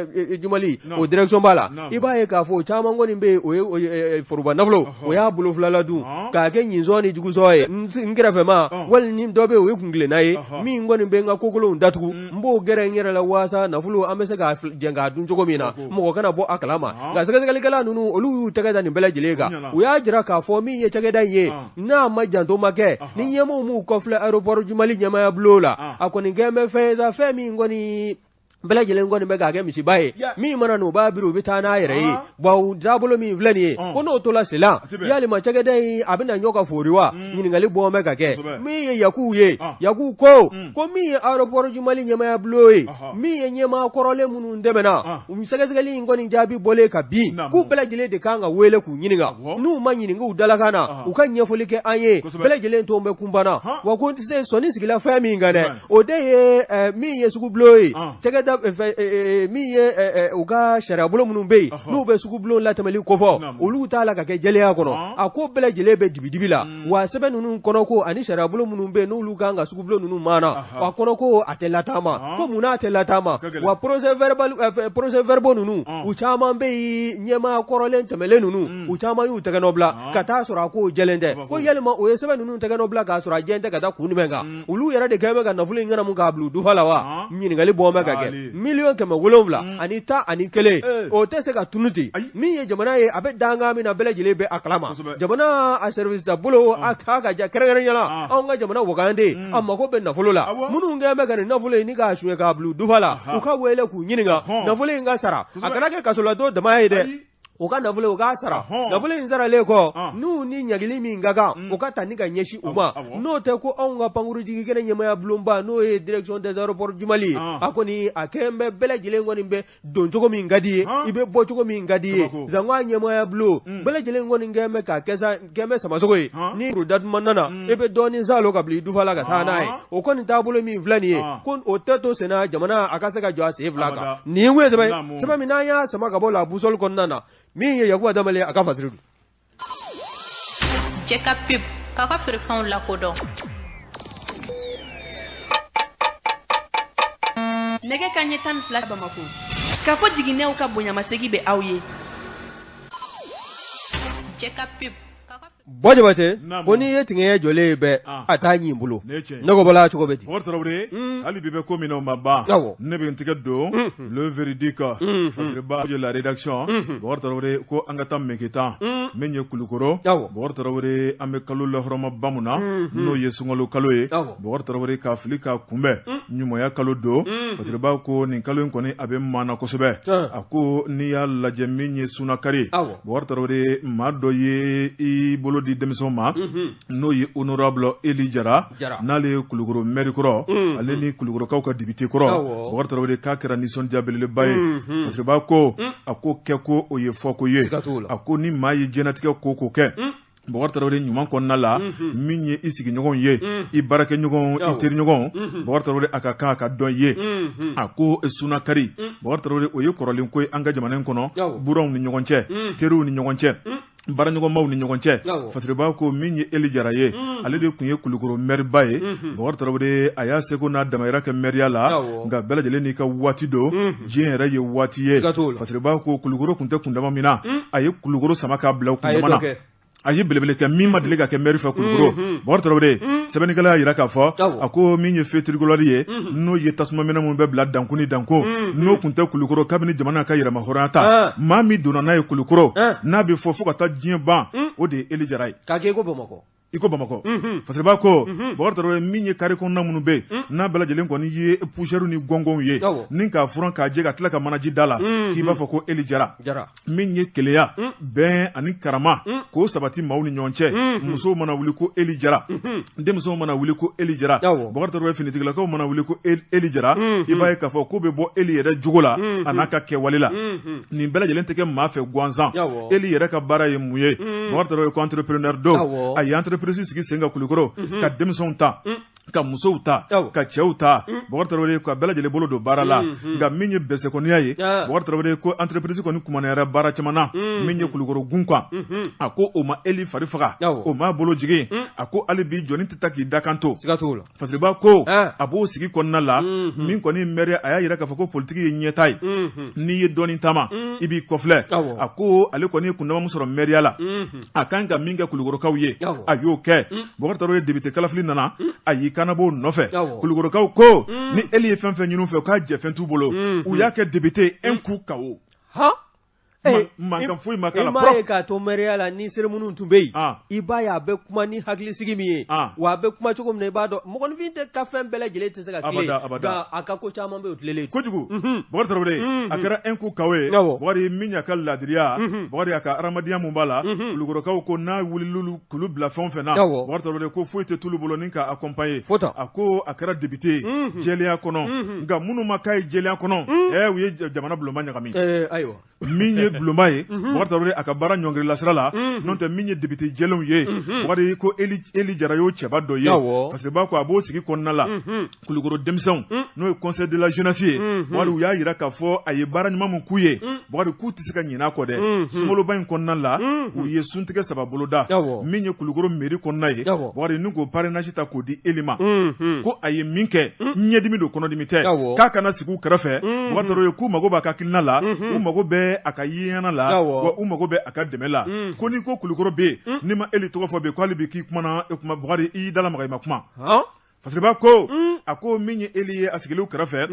du Mali o direction ba la i b'a ye k'a fɔ o caman kɔni bɛ yen o ye foroba nafolo o y'a bolo bolo fila la dun k'a kɛ ɲinsɔn ni jugusɔn ye n kɛrɛfɛma wali ni dɔ bɛ o ye kuntilenna ye min kɔni bɛ n ka kokolonw datugu n b'o gɛrɛ n yɛrɛ la waasa nafolo an bɛ se ka jɛ k'a dun cogo min na mɔgɔ kana bɔ a kalama nka sɛgɛsɛgɛlikɛla ninnu olu y'u tɛgɛ da nin bɛɛ lajɛlen kan u y'a jira k'a fɔ min ye cakɛda in ye n'a ma janto ma kɛ ni ɲɛmaaw m'u kɔfilɛ aéroport du Mali ɲɛmaaya bulon la a kɔni kɛlen bɛ fɛn ye sa fɛn min kɔni bɛɛ lajɛlen kɔni bɛ k'a kɛ misiba ye min mana n'u b'a biri u bɛ taa n'a yɛrɛ ye bawo taabolo min filɛ nin ye ko n'o tola senna yalima cakɛda in a bɛna ɲɔ ka foori wa ɲininkali bɔn bɛ ka kɛ min ye Yaku ye Yaku ko ko min ye aéroport du Mali ɲɛmaaya bulon ye min ye ɲɛmaa kɔrɔlen minnu tɛmɛna u sɛgɛsɛgɛli in kɔni jaabi bɔlen ka bin k'u bɛɛ lajɛlen de kan ka wele k'u ɲininka n'u ma ɲininka u dalakan na u ka ɲɛfɔli kɛ an ye bɛɛ lajɛlen to bɛ kunbana wa ko tɛ se sɔnni sigila fɛn min kan dɛ o de ye min ye sugubulon ye cakɛda min ye u ka sariyabolo minnu bɛ yen n'u bɛ sugubulon latɛmɛli kofɔ olu t'a la ka kɛ jɛlenya kɔnɔ a ko bɛɛ lajɛlen bɛ dibidibi la wa sɛbɛn ninnu kɔnɔko ani sariyabolo minnu bɛ yen n'olu kan ka sugubulon ninnu maana wa kɔnɔko a tɛ lataama ko munna a tɛ lataama wa procès verbal procès verbaux ninnu u caman bɛ yen ɲɛmaa kɔrɔlen tɛmɛlen ninnu u caman y'u tɛgɛnɔ bila ka taa sɔrɔ a ko jɛlen tɛ ko yalima o ye sɛbɛn ninnu tɛgɛnɔ bila k'a sɔrɔ a jɛlen tɛ ka da kun jumɛn kan olu yɛrɛ de kɛlen bɛ ka nafolo in ŋanamu k'a bila u dufa la wa ɲininkali bɔn bɛ ka kɛ miliyɔn 711 o tɛ se ka tunu ten min ye jamana ye a bɛ dankan min na bɛɛ lajɛlen bɛ a kalama jamana a service ta bolo a ka ka ja kɛrɛnkɛrɛnya la anw ka jamana wagande a mako bɛ nafolo la minnu kɛlen bɛ ka nin nafolo in ni k'a suɲɛ k'a bila u dufa la u ka wele k'u ɲininka nafolo in ka sara a kana kɛ kasoladon dama ye dɛ u ka nafolo u k'a sara nafolo in saralen kɔ n'u ni ɲangili min ka kan u ka ta ni ka ɲɛsin u ma n'o tɛ ko anw ka pankurujigi kɛnɛ ɲɛmaaya bulonba n'o ye direction des aéroports du Mali ye a kɔni a kɛlen bɛ bɛɛ lajɛlen kɔni bɛ don cogo min ka di ye i bɛ bɔ cogo min ka di ye sanko a ɲɛmaaya bulon bɛɛ lajɛlen kɔni kɛlen bɛ k'a kɛ sa kɛlen bɛ samasogo ye ni datuma nana i bɛ dɔɔnin saalo ka bila i dufa la ka taa n'a ye o kɔni taabolo min filɛ nin ye ko o tɛ to senna jamana a ka se ka jɔ a sen fila kan nin ye sɛbɛn sɛbɛn min n'an y'a sama ka bɔ La Boussole kɔnɔna na min ye Yakuba Danbɛlɛ a ka fasiri don. Cɛ ka pub k'a ka feerefɛnw lakodɔn. Nɛgɛ kanɲɛ 12 Bamakɔ. K'a fɔ jiginɛw ka bonyamasegin bɛ aw ye. Cɛ ka pub Bɔ Jabate ko n'i ye tigɛ jɔlen ye bɛɛ a t'a ɲin bolo ne ko bɔla cogo bɛ di Bubakari Tarawele hali bi bɛ ko min na o ma ban ne bɛ n tɛgɛ don Le Véridique fasiriba de la rédaction Bubakari Tarawele ko an ka taa Megetan min ye Kulukɔrɔ Bubakari Tarawele an bɛ kalo lahɔrɔmaba min na n'o ye sunkalo kalo ye Bubakari Tarawele ka fili k'a kunbɛn ɲumanya kalo don fasiriba ko nin kalo in kɔni a bɛ maana kosɛbɛ a ko n'i y'a lajɛ min ye sunakari Bubakari Tarawele maa dɔ ye i bolo di denmisɛnw ma n'o ye honorable Eli Jara n'ale ye Kulukɔrɔ mɛri kɔrɔ ale ni Kulukɔrɔkaw ka député kɔrɔ Bubakari Tarawele k'a kɛra nisɔndiya belebeleba ye fasiriba ko a ko kɛ ko o ye fɔko ye a ko ni maa ye diɲɛlatigɛ ko ko kɛ Bubakari Tarawele ɲuman kɔnɔna la min ye i sigiɲɔgɔnw ye i baarakɛɲɔgɔnw i teriɲɔgɔnw Bubakari Tarawele a ka kan a ka dɔn ye a ko sunakari Bubakari Tarawele o ye kɔrɔlen ko ye an ka jamana in kɔnɔ buranw ni ɲɔgɔn cɛ teriw ni ɲɔgɔn cɛ baaraɲɔgɔnmaw ni ɲɔgɔn cɛ fasiriba ko min ye Eli Jara ye ale de tun ye Kulukɔrɔ mɛriba ye Bubakari Tarawele a y'a seko n'a damayira kɛ mɛriya la nka bɛɛ lajɛlen n'i ka waati don diɲɛ yɛrɛ ye waati ye fasiriba ko Kulukɔrɔ tun tɛ kundama min na a ye Kulukɔrɔ sama k'a bila kundama na a ye belebele kɛ min ma deli ka kɛ mɛri fɛ Kulukɔrɔ Bubakari Tarawele sɛbɛnnikɛla y'a jira k'a fɔ a ko min ye feu tricolore ye n'o ye tasumaminɛ minnu bɛ bila dankun ni dankun n'o tun tɛ Kulukɔrɔ kabini jamana ka yɛrɛmahɔrɔnya ta maa min donna n'a ye Kulukɔrɔ n'a bɛ fɔ fo ka taa diɲɛ ban o de ye Eli Jara ye k'a kɛ ko Bamakɔ i ko Bamakɔ fasiriba ko Bubakari Tarawele min ye kare kɔnɔna minnu bɛ yen n'a bɛɛ lajɛlen kɔni ye poussière ni gɔngɔnw ye ni k'a furan k'a jɛ ka tila ka manaji da la k'i b'a fɔ ko Eli Jara min ye kelenya bɛn ani karama k'o sabati maaw ni ɲɔgɔn cɛ musow mana wuli ko Eli Jara denmisɛnw mana wuli ko Eli Jara Bubakari Tarawele finitigilakaw mana wuli ko Eli Jara i b'a ye k'a fɔ ko bɛ bɔ Eli yɛrɛ jogo la a n'a ka kɛwale la nin bɛɛ lajɛlen tɛ kɛ maa fɛ gansan Eli yɛrɛ ka baara ye mun ye Bubakari Tarawele ko entrepreneur don a ye entreprise sigi sen kan Kulukɔrɔ ka denmisɛnw ta Ka musow ta, ka cɛw ta, Bɔkari Tarawele, ka bɛɛ lajɛlen bolo don baara la. Nka min ye bɛsɛkɔniya ye, Bɔkari Tarawele, ko entreprise kɔni kumanayara baara caman na min ye Kulukɔrɔ gun kan. A ko o ma Eli fari faga, o m'a bolo jigin. A ko hali bi jɔnni tɛ taa k'i dakan to. Fasiriba ko a b'o sigi kɔnɔna la. Min kɔni maire, a y'a jira k'a fɔ ko politiki ye ɲɛtaa ye, n'i ye dɔɔnin taama, i b'i kɔfilɛ. A ko ale kɔni ye kundama min sɔrɔ maire la, a kan ka min kɛ Kulukɔrɔkaw ye, a y'o kɛ. Bɔkari Tarawele, député kalafili nana, a y'i kannabɔ nɔfɛ. Kulukɔrɔkaw ko ni Eli ye fɛn fɛn ɲini u fɛ, k'a jɛfɛn t'u bolo. U y'a kɛ député, un coup KO. Mankan foyi ma k'a la. I m'a ye k'a to maire la, ni cérémonie tun bɛ yen, i b'a ye a bɛ kuma ni hakilisigi min ye, wa a bɛ kuma cogo min na, i b'a dɔn mɔgɔninfin tɛ ka fɛn bɛɛ lajɛlen tɛ se ka tilen, nka a ka ko caman bɛ yen, o tilenlen. Kojugu, Bɔkari Tarawele, a kɛra un coup KO ye. Bɔkari, min y'a ka laadiriya, Bɔkari, a ka hadamadenya mun b'a la, Kulukɔrɔkaw ko n'a wulila k'olu bila fɛn o fɛn na, Bɔkari Tarawele, ko foyi tɛ t'olu bolo ni ka accompagner. A ko a kɛra député ye jɛlenya kɔnɔ, nka minnu ma k'a ye jɛlenya kɔnɔ, u ye jamana bulonba ɲagami. Ayiwa. Min ye bulonba ye, Bɔkari Tarawele, a ka baara ɲɔngirila sira la. N'o tɛ, min ye député jɛlenw ye, Bɔkari, ko Eli Jara y'o cɛba dɔ ye. Fasiriba ko a b'o sigi kɔnɔna la, Kulukɔrɔ denmisɛnw, n'o ye conseil de la jeunesse ye, Bɔkari, u y'a jira k'a fɔ a ye baara ɲuman min k'u ye, Bɔkari, k'u tɛ se ka ɲinɛ a kɔ dɛ. Sunkaloba in kɔnɔna la, u ye suntigɛ saba boloda min ye Kulukɔrɔ mairie kɔnɔna ye. Bɔkari, ni k'o parrainage ta k'o di Eli ma, ko a ye min kɛ, ɲɛdimi don, kɔnɔdimi tɛ, k'a kana sigi u kɛrɛfɛ. Bɔkari Tarawele, k'u mago b'a ka hakilina la, u mago bɛ a ka yeɲɛna la, wa u mago bɛ a ka dɛmɛ la. Ko n'i ko Kulukɔrɔ bɛ yen, n'i ma Eli tɔgɔ fɔ bi, ko hali bi k'i kumana e kuma, Bɔkari, i y'i dalamaga, i ma kuma. Fasiriba ko a ko min ye Eli ye, a sigilen kɛrɛfɛ,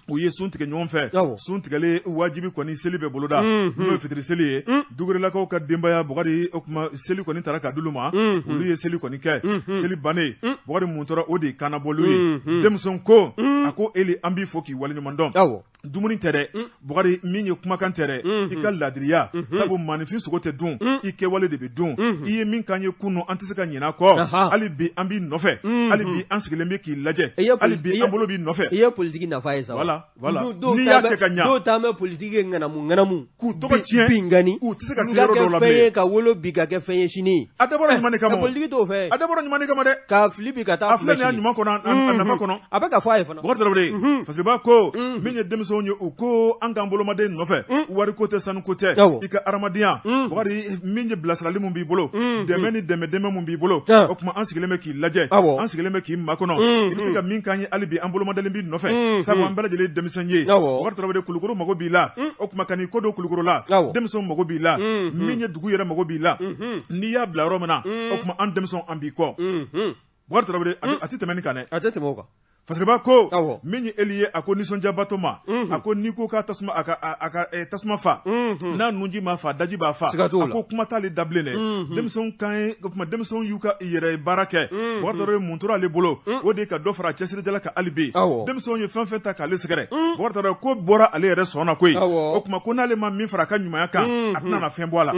u ye sun tigɛ ɲɔgɔn fɛ. Sun tigɛlen wajibi kɔni, seli bɛ boloda, n'o ye fitiri seli ye. Dugulakaw ka denbaya, Bɔkari, o tuma seli kɔni taara ka d'olu ma, olu ye seli kɔni kɛ. Seli bannen, Bɔkari, mun tora? O de ye kannabɔli ye. Denmisɛnw ko, a ko Eli, an b'i fo k'i waleɲuman dɔn. Dumuni tɛ dɛ, Bɔkari, min ye kumakan tɛ dɛ, i ka ladiriya, sabu maaninfin sogo tɛ dun, i kɛwale de bɛ dun. I ye min k'an ye kunun, an tɛ se ka ɲinɛ a kɔ. Hali bi an b'i nɔfɛ, hali bi an sigilen bɛ k'i lajɛ, hali bi an bolo b'i nɔfɛ. I ye politiki nafa ye sa. Voilà, n'i y'a kɛ ka ɲa. Dɔw t'an bɛ politiki kɛ ŋanamu ŋanamu. K'u tɔgɔ tiɲɛ. Binkanni. U tɛ se ka se yɔrɔ dɔw la bilen. Ka kɛ fɛn ye ka wolo bi, ka kɛ fɛn ye sini. A dabɔra ɲuman de kama. Politiki t'o fɛ. A dabɔra ɲuman de kama dɛ. Ka fili bi ka taa A filɛ nin ye, a ɲuman kɔnɔ, a nafa kɔnɔ. A bɛ ka fɔ a ye fana. Bɔkari Tarawele, Fasiriba ko min ye denmisɛnw ye, u ko an k'an bolomaden nɔfɛ, wariko tɛ, sanuko tɛ, i ka hadamadenya, Bɔkari, min ye bilasirali mun b'i bolo, dɛmɛ ni dɛmɛ dɛmɛ mun b'i bolo, o tuma an sigilen bɛ k'i lajɛ, an sigilen bɛ k'i makɔnɔ. I bɛ se ka min k'an ye, hali bi an bolomadalen b'i nɔfɛ, sabu an bɛɛ lajɛlen ye denmisɛn ye. Bɔkari Tarawele, Kulukɔrɔ mago b'i la. O tuma ka n'i kɔ don Kulukɔrɔ la, denmisɛnw mago b'i la, min ye dugu yɛrɛ mago b'i la. N'i y'a bila yɔrɔ min na, o tuma an denmisɛnw, an b'i kɔ. Bɔkari Tarawele, a tɛ tɛmɛ nin kan dɛ. A tɛ tɛmɛ o kan. Fasiriba ko min ye Eli ye, a ko nisɔndiyabatɔ ma, a ko n'i ko k'a tasuma a ka tasuma fa, n'a nunji ma fa, daji b'a fa. A ko kuma t'ale da bilen dɛ. Denmisɛnw kan ye, o tuma denmisɛnw y'u ka yɛrɛ baara kɛ. Bɔkari Tarawele, mun tora ale bolo? O de ye ka dɔ fara cɛsirijala kan hali bi. Denmisɛnw ye fɛn fɛn ta k'ale sɛgɛrɛ, Bɔkari Tarawele, ko bɔra ale yɛrɛ sɔn na koyi. O tuma ko n'ale ma min fara a ka ɲumanya kan, a tɛna na fɛn bɔ a la.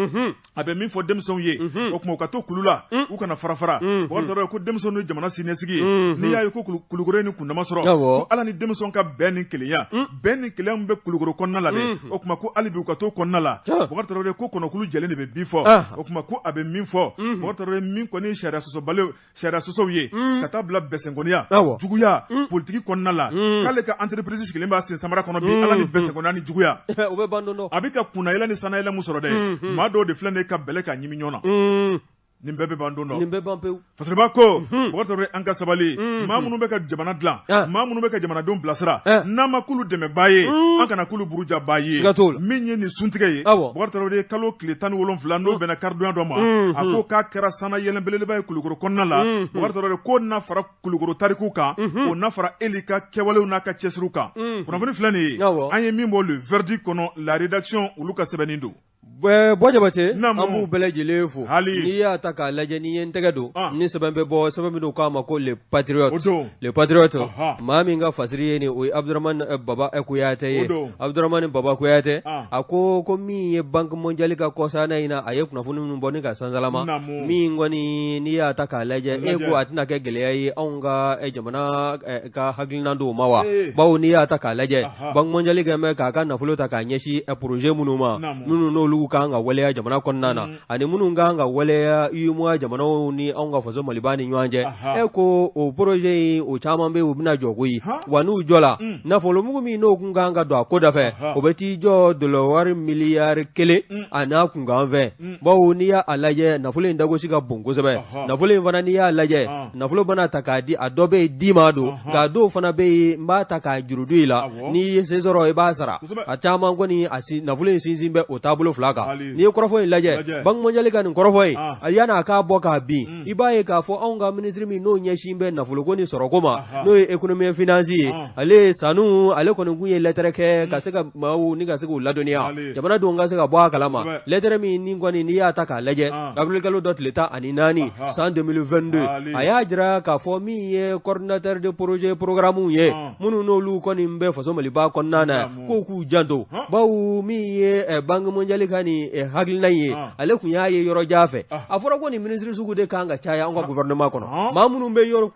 A bɛ min fɔ denmisɛnw ye, o tuma u ka to kulu la, u kana fara fara. Bɔkari Tarawele ko denmisɛnw ye jamana siniɲɛsigi ye. N'i y'a ye ko Kulukɔrɔ ni kundama sɔrɔ, ko Ala ni denmisɛnw ka bɛn ni kelenya, bɛn ni kelenya min bɛ Kulukɔrɔ kɔnɔna la dɛ, o tuma ko hali bi u ka to kɔnɔna la. Bɔkari Tarawele ko kɔnɔkulu jɛlen de bɛ bi fɔ. O tuma ko a bɛ min fɔ, Bɔkari Tarawele, min kɔni ye sariya sɔsɔbali, sariya sɔsɔw ye, ka taa bila bɛsɛnkɔniya, juguya politiki kɔnɔna la, k'ale ka entreprise sigilen b'a sen samara kɔnɔ bi, Ala ni bɛsɛnkɔniya ni juguya. O bɛ ban don dɔ. A bɛ ka kunnayɛlɛ ni sannayɛlɛ mun sɔrɔ dɛ, maa dɔw de filɛ nin ye ka bɛlɛ k'a ɲimi ɲɔgɔn na. Nin bɛɛ bɛ ban don dɔ. Nin bɛɛ ban pewu. Fasiriba ko, Bɔkari Tarawele, an ka sabali. Maa minnu bɛ ka jamana dilan, maa minnu bɛ ka jamanadenw bilasira, n'an ma k'olu dɛmɛbaa ye, an kana k'olu burujabaa ye. Siga t'o la. Min ye nin suntigɛ ye, Bɔkari Tarawele, kalo tile 17, n'o bɛnna karidonya dɔ ma, a ko k'a kɛra sannayɛlɛn belebeleba ye Kulukɔrɔ kɔnɔna la. Bɔkari Tarawele ko n'a fara Kulukɔrɔ tariku kan, o n'a fara Eli ka kɛwalew n'a ka cɛsiriw kan. Kunnafoni filɛ nin ye, an ye min bɔ Le Verdict kɔnɔ, la rédaction, olu ka sɛbɛnni don. Bɔ Jabate, an b'u bɛɛ lajɛlen fo. N'i y'a ta k'a lajɛ, n'i ye n tɛgɛ don ni sɛbɛn bɛ bɔ, sɛbɛn min k'a ma ko Le Patriote, Le Patriote, maa min ka fasiri ye nin, o ye Abudramani Baba Kuyate ye. Abudramani Baba Kuyate, a ko ko min ye Banque mondiale ka kɔsana in na, a ye kunnafoni minnu bɔ ni ka sansalama min kɔni, n'i y'a ta k'a lajɛ, e ko a tɛna kɛ gɛlɛya ye anw ka jamana ka hakilina dɔw ma wa? Bawo n'i y'a ta k'a lajɛ, Banque mondiale kɛlen bɛ k'a ka nafolo ta k'a ɲɛsin projet minnu ma, minnu n'olu kan ka waleya jamana kɔnɔna na ani minnu kan ka waleya UEMOA jamanaw ni anw ka faso Maliba ni ɲɔgɔn cɛ, e ko o projet in o caman bɛ yen, u bɛna jɔ koyi. Wa n'u jɔla, nafolomugu min n'o kun kan ka don a ko da fɛ, o bɛ t'i jɔ dolowari miliyari 1 a n'a kunkanfɛn, bawo n'i y'a lajɛ, nafolo in dagosi ka bon kosɛbɛ. Nafolo in fana, n'i y'a lajɛ, nafolo bana ta k'a di, a dɔ bɛ yen di ma don, nka dɔw fana bɛ yen n b'a ta k'a juru don i la, n'i ye se sɔrɔ i b'a sara. A caman kɔni, a nafolo in sinsin bɛ o taabolo fila kan. N'i ye kɔrɔfɔ in lajɛ, Banque mondiale ka nin kɔrɔfɔ in, a yanni a k'a bɔ k'a bin, i b'a ye k'a fɔ anw ka minisiri min n'o ɲɛsin bɛ nafoloko ni sɔrɔko ma, n'o ye économie et finance ye, ale ye Sanu, ale kɔni kun ye lɛtɛrɛ kɛ ka se ka maaw ni ka se k'u ladɔnniya, jamanadenw ka se ka bɔ a kalama. Lɛtɛrɛ min ni kɔni n'i y'a ta k'a lajɛ, avril kalo dɔ tile 14 san 2022, a y'a jira k'a fɔ min ye coordinateur de projet programme ye, minnu n'olu kɔni bɛ faso Maliba kɔnɔna na, k'u k'u janto, bawo min ye Banque mondiale ka nin hakilina in ye, ale tun y'a ye yɔrɔ jan fɛ. A fɔra ko nin minisiri sugu de kan ka caya an ka gouvernement kɔnɔ, maa minnu bɛ yɔrɔ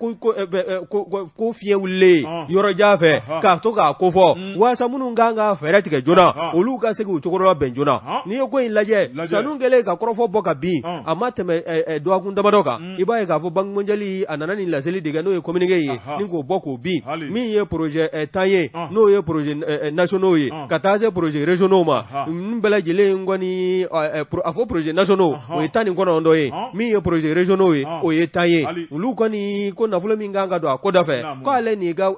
ko fiɲɛ wulilen yɔrɔ jan fɛ k'a to k'a kofɔ, walasa minnu kan ka fɛɛrɛ tigɛ joona, olu ka se k'u cogo bɛn joona. N'i ye ko in lajɛ, Sanu kɛlen ka kɔrɔfɔ bɔ ka bin, a ma tɛmɛ dɔgɔkun damadɔ kan, i b'a ye k'a fɔ Banque mondiale a nana nin laseli de kɛ, n'o ye communiqué ye ni k'o bɔ k'o bin. Min ye projet 10 ye, n'o ye projet nationaux ye, ka taa se projet régionaux ma, ninnu bɛɛ lajɛlen kɔni, a fɔ projet nationaux o ye 19 ye, min ye projet régionaux ye o ye 10 ye. Olu kɔni ko nafolo min kan ka don a ko da fɛ, k'ale n'i ka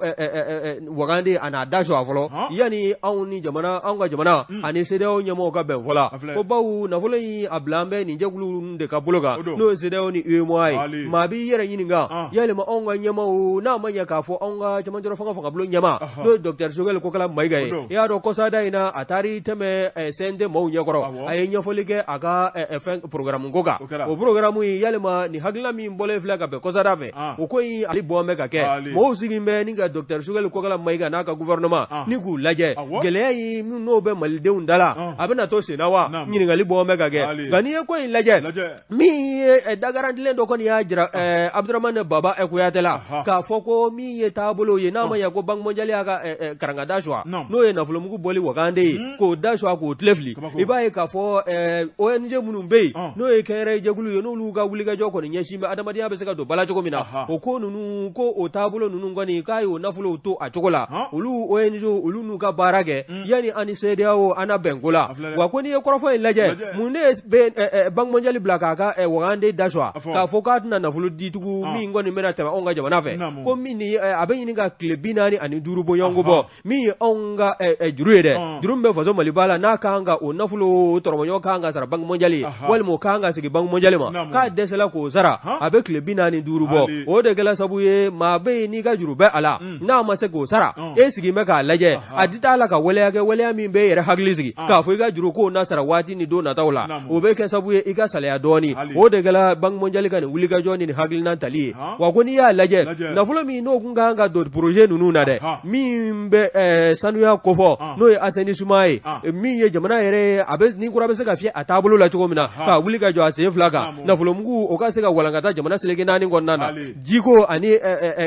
wagande a n'a da su a fɔlɔ, yanni anw ni jamana, anw ka jamana ani CEDEAO ɲɛmɔgɔw ka bɛn fɔ la, ko bawo nafolo in a bila an bɛ nin jɛkulu de ka bolo kan, n'o ye CEDEAO ni UEMOA ye. Maa b'i yɛrɛ ɲininka, yalima anw ka ɲɛmaaw, n'a ma ɲɛ k'a fɔ anw ka cɛmancɛrɔ fanga fangabulon ɲɛmaa, n'o ye docteur Choguel Kokala Mayiga ye, i y'a dɔn kɔsada in na a taar'i tɛmɛ CNT maaw ɲɛkɔrɔ, a ye ɲɛfɔli kɛ a ka fɛn programme ko kan. O programme in, yalima nin hakilina min bɔlen filɛ ka bɛn kɔsada fɛ, o ko in ale bɔ bɛ ka kɛ, mɔgɔw sigilen bɛ ni ka docteur Choguel Kokala Mayiga n'a ka gouvernement ni k'u lajɛ, gɛlɛya in min n'o bɛ malidenw da la, a bɛna to senna wa? Ɲininkali bɔ bɛ ka kɛ. Nka n'i ye ko in lajɛ, min ye dagarantilen dɔ kɔni y'a jira Abdramane Baba Kuyate la k'a fɔ ko min ye taabolo ye, n'a ma ɲɛ ko Banque mondiale y'a ka karangada suwa, n'o ye nafolomugu bɔli wagande ye, k'o da suwa k'o tile fili, i b'a ye k'a fɔ ONG minnu bɛ yen, n'o ye kɛnyɛrɛye jɛkulu ye, n'olu ka wulikajɔ kɔni ɲɛsin bɛ adamadenya bɛ se ka don ba la cogo min na, o ko ninnu, ko o taabolo ninnu kɔni, k'a y'o nafolow to a cogo la, olu ONG olu n'u ka baara kɛ yanni an ni CEDEAO an na bɛnko la. Wa ko n'i ye kɔrɔfɔ in lajɛ, mun de bɛ Banque mondiale bila k'a ka wagande da suwa, k'a fɔ k'a tɛna nafolo di tugun min kɔni bɛna tɛmɛ anw ka jamana fɛ, ko min ni a bɛ ɲini ka tile 45 bɔɲɔgɔnko bɔ, min ye anw ka juru ye dɛ, juru min bɛ faso Maliba la, n'a kan ka o nafolo tɔrɔmɔɲɔgɔn kan ka sara Banque mondiale ye, walima o kan ka segin Banque mondiale ma, k'a dɛsɛla k'o sara, a bɛ tile 45 bɔ. O de kɛla sabu ye, maa bɛ yen n'i ka juru bɛ a la, n'a ma se k'o sara, e sigilen bɛ k'a lajɛ, a di t'a la ka waleya kɛ, waleya min bɛ e yɛrɛ hakili sigi k'a fɔ i ka juru k'o na sara waati ni don nataw la, o bɛ kɛ sabu ye i ka salaya dɔɔnin. O de kɛla Banque mondiale ka nin wulikajɔ ni nin hakilina tali ye. Wa ko n'i y'a lajɛ, nafolo min n'o kun kan ka don projet ninnu na dɛ, min bɛ sanuya kofɔ, n'o ye assainissement ye, min ye jamana yɛrɛ a bɛ ni kura bɛ se ka fiyɛ a taabolo la cogo min na, ka wuli ka jɔ a sen fila kan, nafolomugu o ka se ka walankata jamana seleke naani kɔnɔna na, jiko ani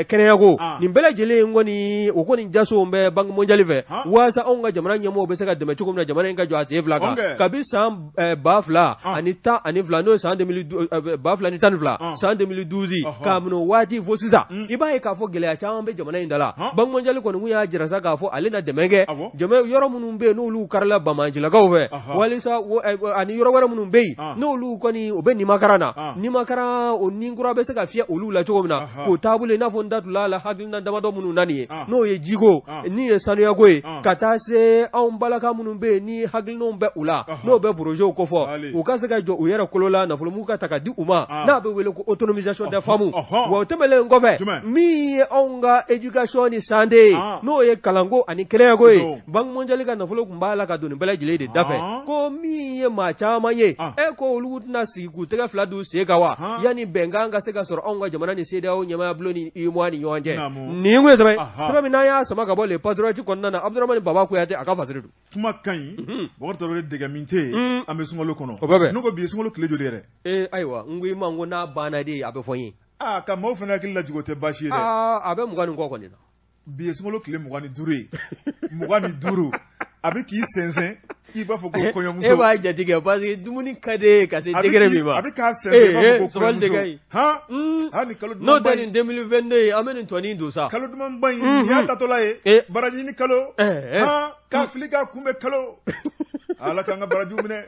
kɛnɛyako, nin bɛɛ lajɛlen kɔni, o kɔni jasow bɛ Banque mondiale fɛ, walasa anw ka jamana ɲɛmɔgɔw bɛ se ka dɛmɛ cogo min na jamana in ka jɔ a sen fila kan. Kabi san 2012, n'o ye san 2012, san 2012, k'a minɛ o waati fo sisan, i b'a ye k'a fɔ gɛlɛya caman bɛ jamana in da la. Banque mondiale kɔni kun y'a jira sa k'a fɔ ale na dɛmɛ kɛ yɔrɔ minnu bɛ yen n'olu karila banbaancilakaw fɛ, walisa ani yɔrɔ wɛrɛ minnu bɛ yen n'olu kɔni o bɛ nimakaran na, nimakaran o ni kura bɛ se ka fiyɛ olu la cogo min na, k'o taabolo i n'a fɔ n da tula la hakilina damadɔ minnu na nin ye, n'o ye jiko ni ye sanuyako ye, ka taa se anw balaka minnu bɛ yen ni hakilinaw bɛ u la, n'o bɛ projetw kofɔ, u ka se ka jɔ u yɛrɛ kolo la, nafolomugu ka ta ka di u ma, n'a bɛ wele ko autonomisation des femmes. Wa o tɛmɛnen kɔfɛ, min ye anw ka éducation ni santé ye, n'o ye kalanko ani kɛnɛyako ye, Banque mondiale ka nafolo tun b'a la ka don nin bɛɛ lajɛlen de dafɛ. Ko min ye maa caman ye, e ko olu tɛna sigi k'u tɛgɛ fila d'u sen kan wa, yanni bɛnkan ka se ka sɔrɔ anw ka jamana ni CEDEAO ɲɛmaaya bulon ni UEMOA ni ɲɔgɔn cɛ. Nin kun ye sɛbɛn sɛbɛn min n'an y'a sama ka bɔ Le Patriote kɔnɔna na, Abudramani Baba Kuyate a ka fasiri don. Kuma ka ɲi, Bɔkari Tarawele, dɛgɛ min tɛ yen, an bɛ sunkalo kɔnɔ. O bɛ bɛn. Ne ko bi ye sunkalo tile joli yɛrɛ? Ee ayiwa, n ko i ma n ko n'a banna de a bɛ fɔ n ye. Aa, ka maaw fana hakili lajigin, o tɛ baasi ye dɛ. Aa, a bɛ 20 ni kɔ kɔni na. Bi ye sunkalo tile 25 ye, 25. A bɛ k'i sɛnsɛn i b'a fɔ ko kɔɲɔmuso. E b'a jate kɛ parce que dumuni ka di e ye ka se degré min ma. A bɛ k'a sɛnsɛn i b'a fɔ ko kɔɲɔmuso. Han hali kalo dumanba in. N'o tɛ nin 2022 ye an bɛ nin tɔnin dun sa. Kalo dumanba in nin y'a taatɔla ye. Baraji kalo. Han k'a fili k'a kunbɛn kalo. Ala k'an ka barajiw minɛ.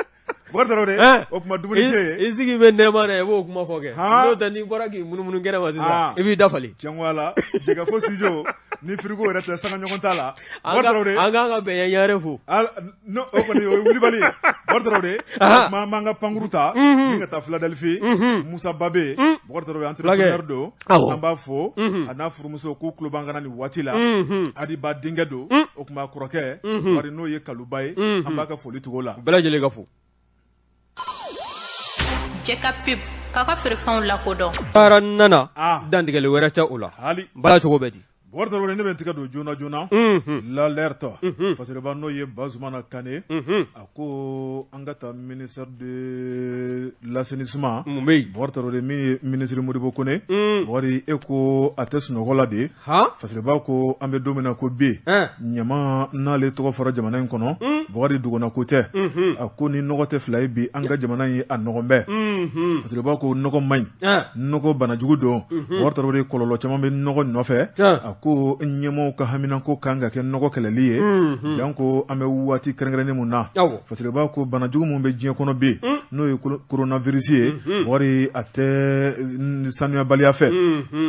Bukari Tarawele o tuma dumuni tɛ yen. I sigi bɛ nɛɛma na i b'o kuma fɔ kɛ. N'o tɛ n'i bɔra k'i munumunu kɛnɛ ma sisan i b'i da falen. Tiɲɛ ko Ala jɛkafɔ studio ni frigo yɛrɛ tɛ sanga ɲɔgɔn t'a la. Bukari Tarawele an k'an ka bɛn ɲare fo. O kɔni o ye wulibali ye. Bukari Tarawele o tuma an b'an ka pankuru ta ni ka taa Philadelphie Musa Babe Bukari Tarawele entrepreneur don. An b'a fo a n'a furumuso k'u tulo b'an kan na nin waati la. Adiba denkɛ don o tuma kɔrɔkɛ bari n'o ye Kaluba ye an b'a ka foli tugu o la. Bɛɛ lajɛlen ka fo. Cɛ ka pub k'a ka feerefɛnw lakodɔn. Baara nana dantigɛli wɛrɛ tɛ o la. Baara cogo bɛ di? Bukari Tarawele ne bɛ n tɛgɛ don joona joona l'alerte fasiriba n'o ye Bazumana Kane a ko an ka taa ministère de l'assainissement mun bɛ yen? Bukari Tarawele min ye minisiri Modibo Kone Bukari e ko a tɛ sunɔgɔ la de Fasiriba ko an bɛ don min na ko bi ɲama n'ale tɔgɔ fɔra jamana in kɔnɔ Bukari dogona ko tɛ a ko ni nɔgɔ tɛ fila ye bi an ka jamana in a nɔgɔ bɛɛ Fasiriba ko nɔgɔ man ɲi nɔgɔ banajugu don Bukari Tarawele kɔlɔlɔ caman bɛ nɔgɔ nɔfɛ a ko ɲɛmɔgɔw ka haminanko kan ka kɛ nɔgɔ kɛlɛli ye janko an bɛ waati kɛrɛnkɛrɛnnen min na Fasiriba ko banajugu min bɛ diɲɛ kɔnɔ bi n'o ye coronavirus ye Bukari a tɛ sanuyabaliya fɛ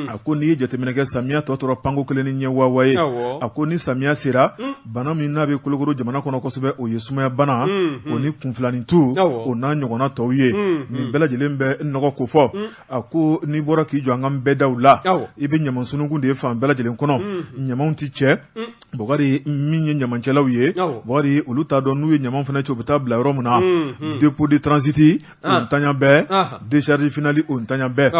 a ko n'i ye jateminɛ kɛ samiya tɔ tora panko kelen ni ɲɛ wawa ye a ko ni samiya sera bana min n'a bɛ kolokoro jamana kɔnɔ kosɛbɛ o ye sumaya bana o ni kunfilanintu o n'a ɲɔgɔnna tɔw ye nin bɛɛ lajɛlen bɛ nɔgɔ kofɔ a ko n'i bɔra k'i jɔ an ka nbɛdaw la i bɛ ɲama sununkun de ye fan bɛɛ lajɛlen kɔnɔ ɲamaw tɛ cɛ Bukari min ye ɲamancɛlaw ye Bukari olu t'a dɔn n'u ye ɲama fana cɛ u bɛ taa bila yɔrɔ min na dépôt de transit o ntanya bɛɛ décharge finale o ntanya bɛɛ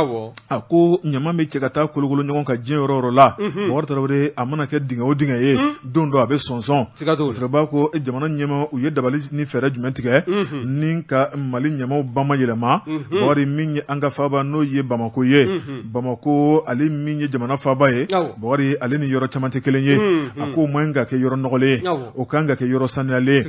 a ko ɲama bɛ cɛ ka taa kolokolo ɲɔgɔn kan diɲɛ yɔrɔ yɔrɔ la Bukari Tarawele a mana kɛ dingɛ o dingɛ ye don dɔ a bɛ sɔnsɔn Fasiriba ko jamana ɲɛmaa u ye dabali ni fɛɛrɛ jumɛn tigɛ ni ka Mali ɲamaw bamayɛlɛma Bukari min ye an ka faaba n'o ye Bamakɔ ye Bamakɔ ale min ye jamana faaba ye Bukari ale ni yɔrɔ caman tɛ kelen ye a ko man ka kɛ yɔrɔ nɔgɔlen ye o kan ka kɛ yɔrɔ sanuyalen ye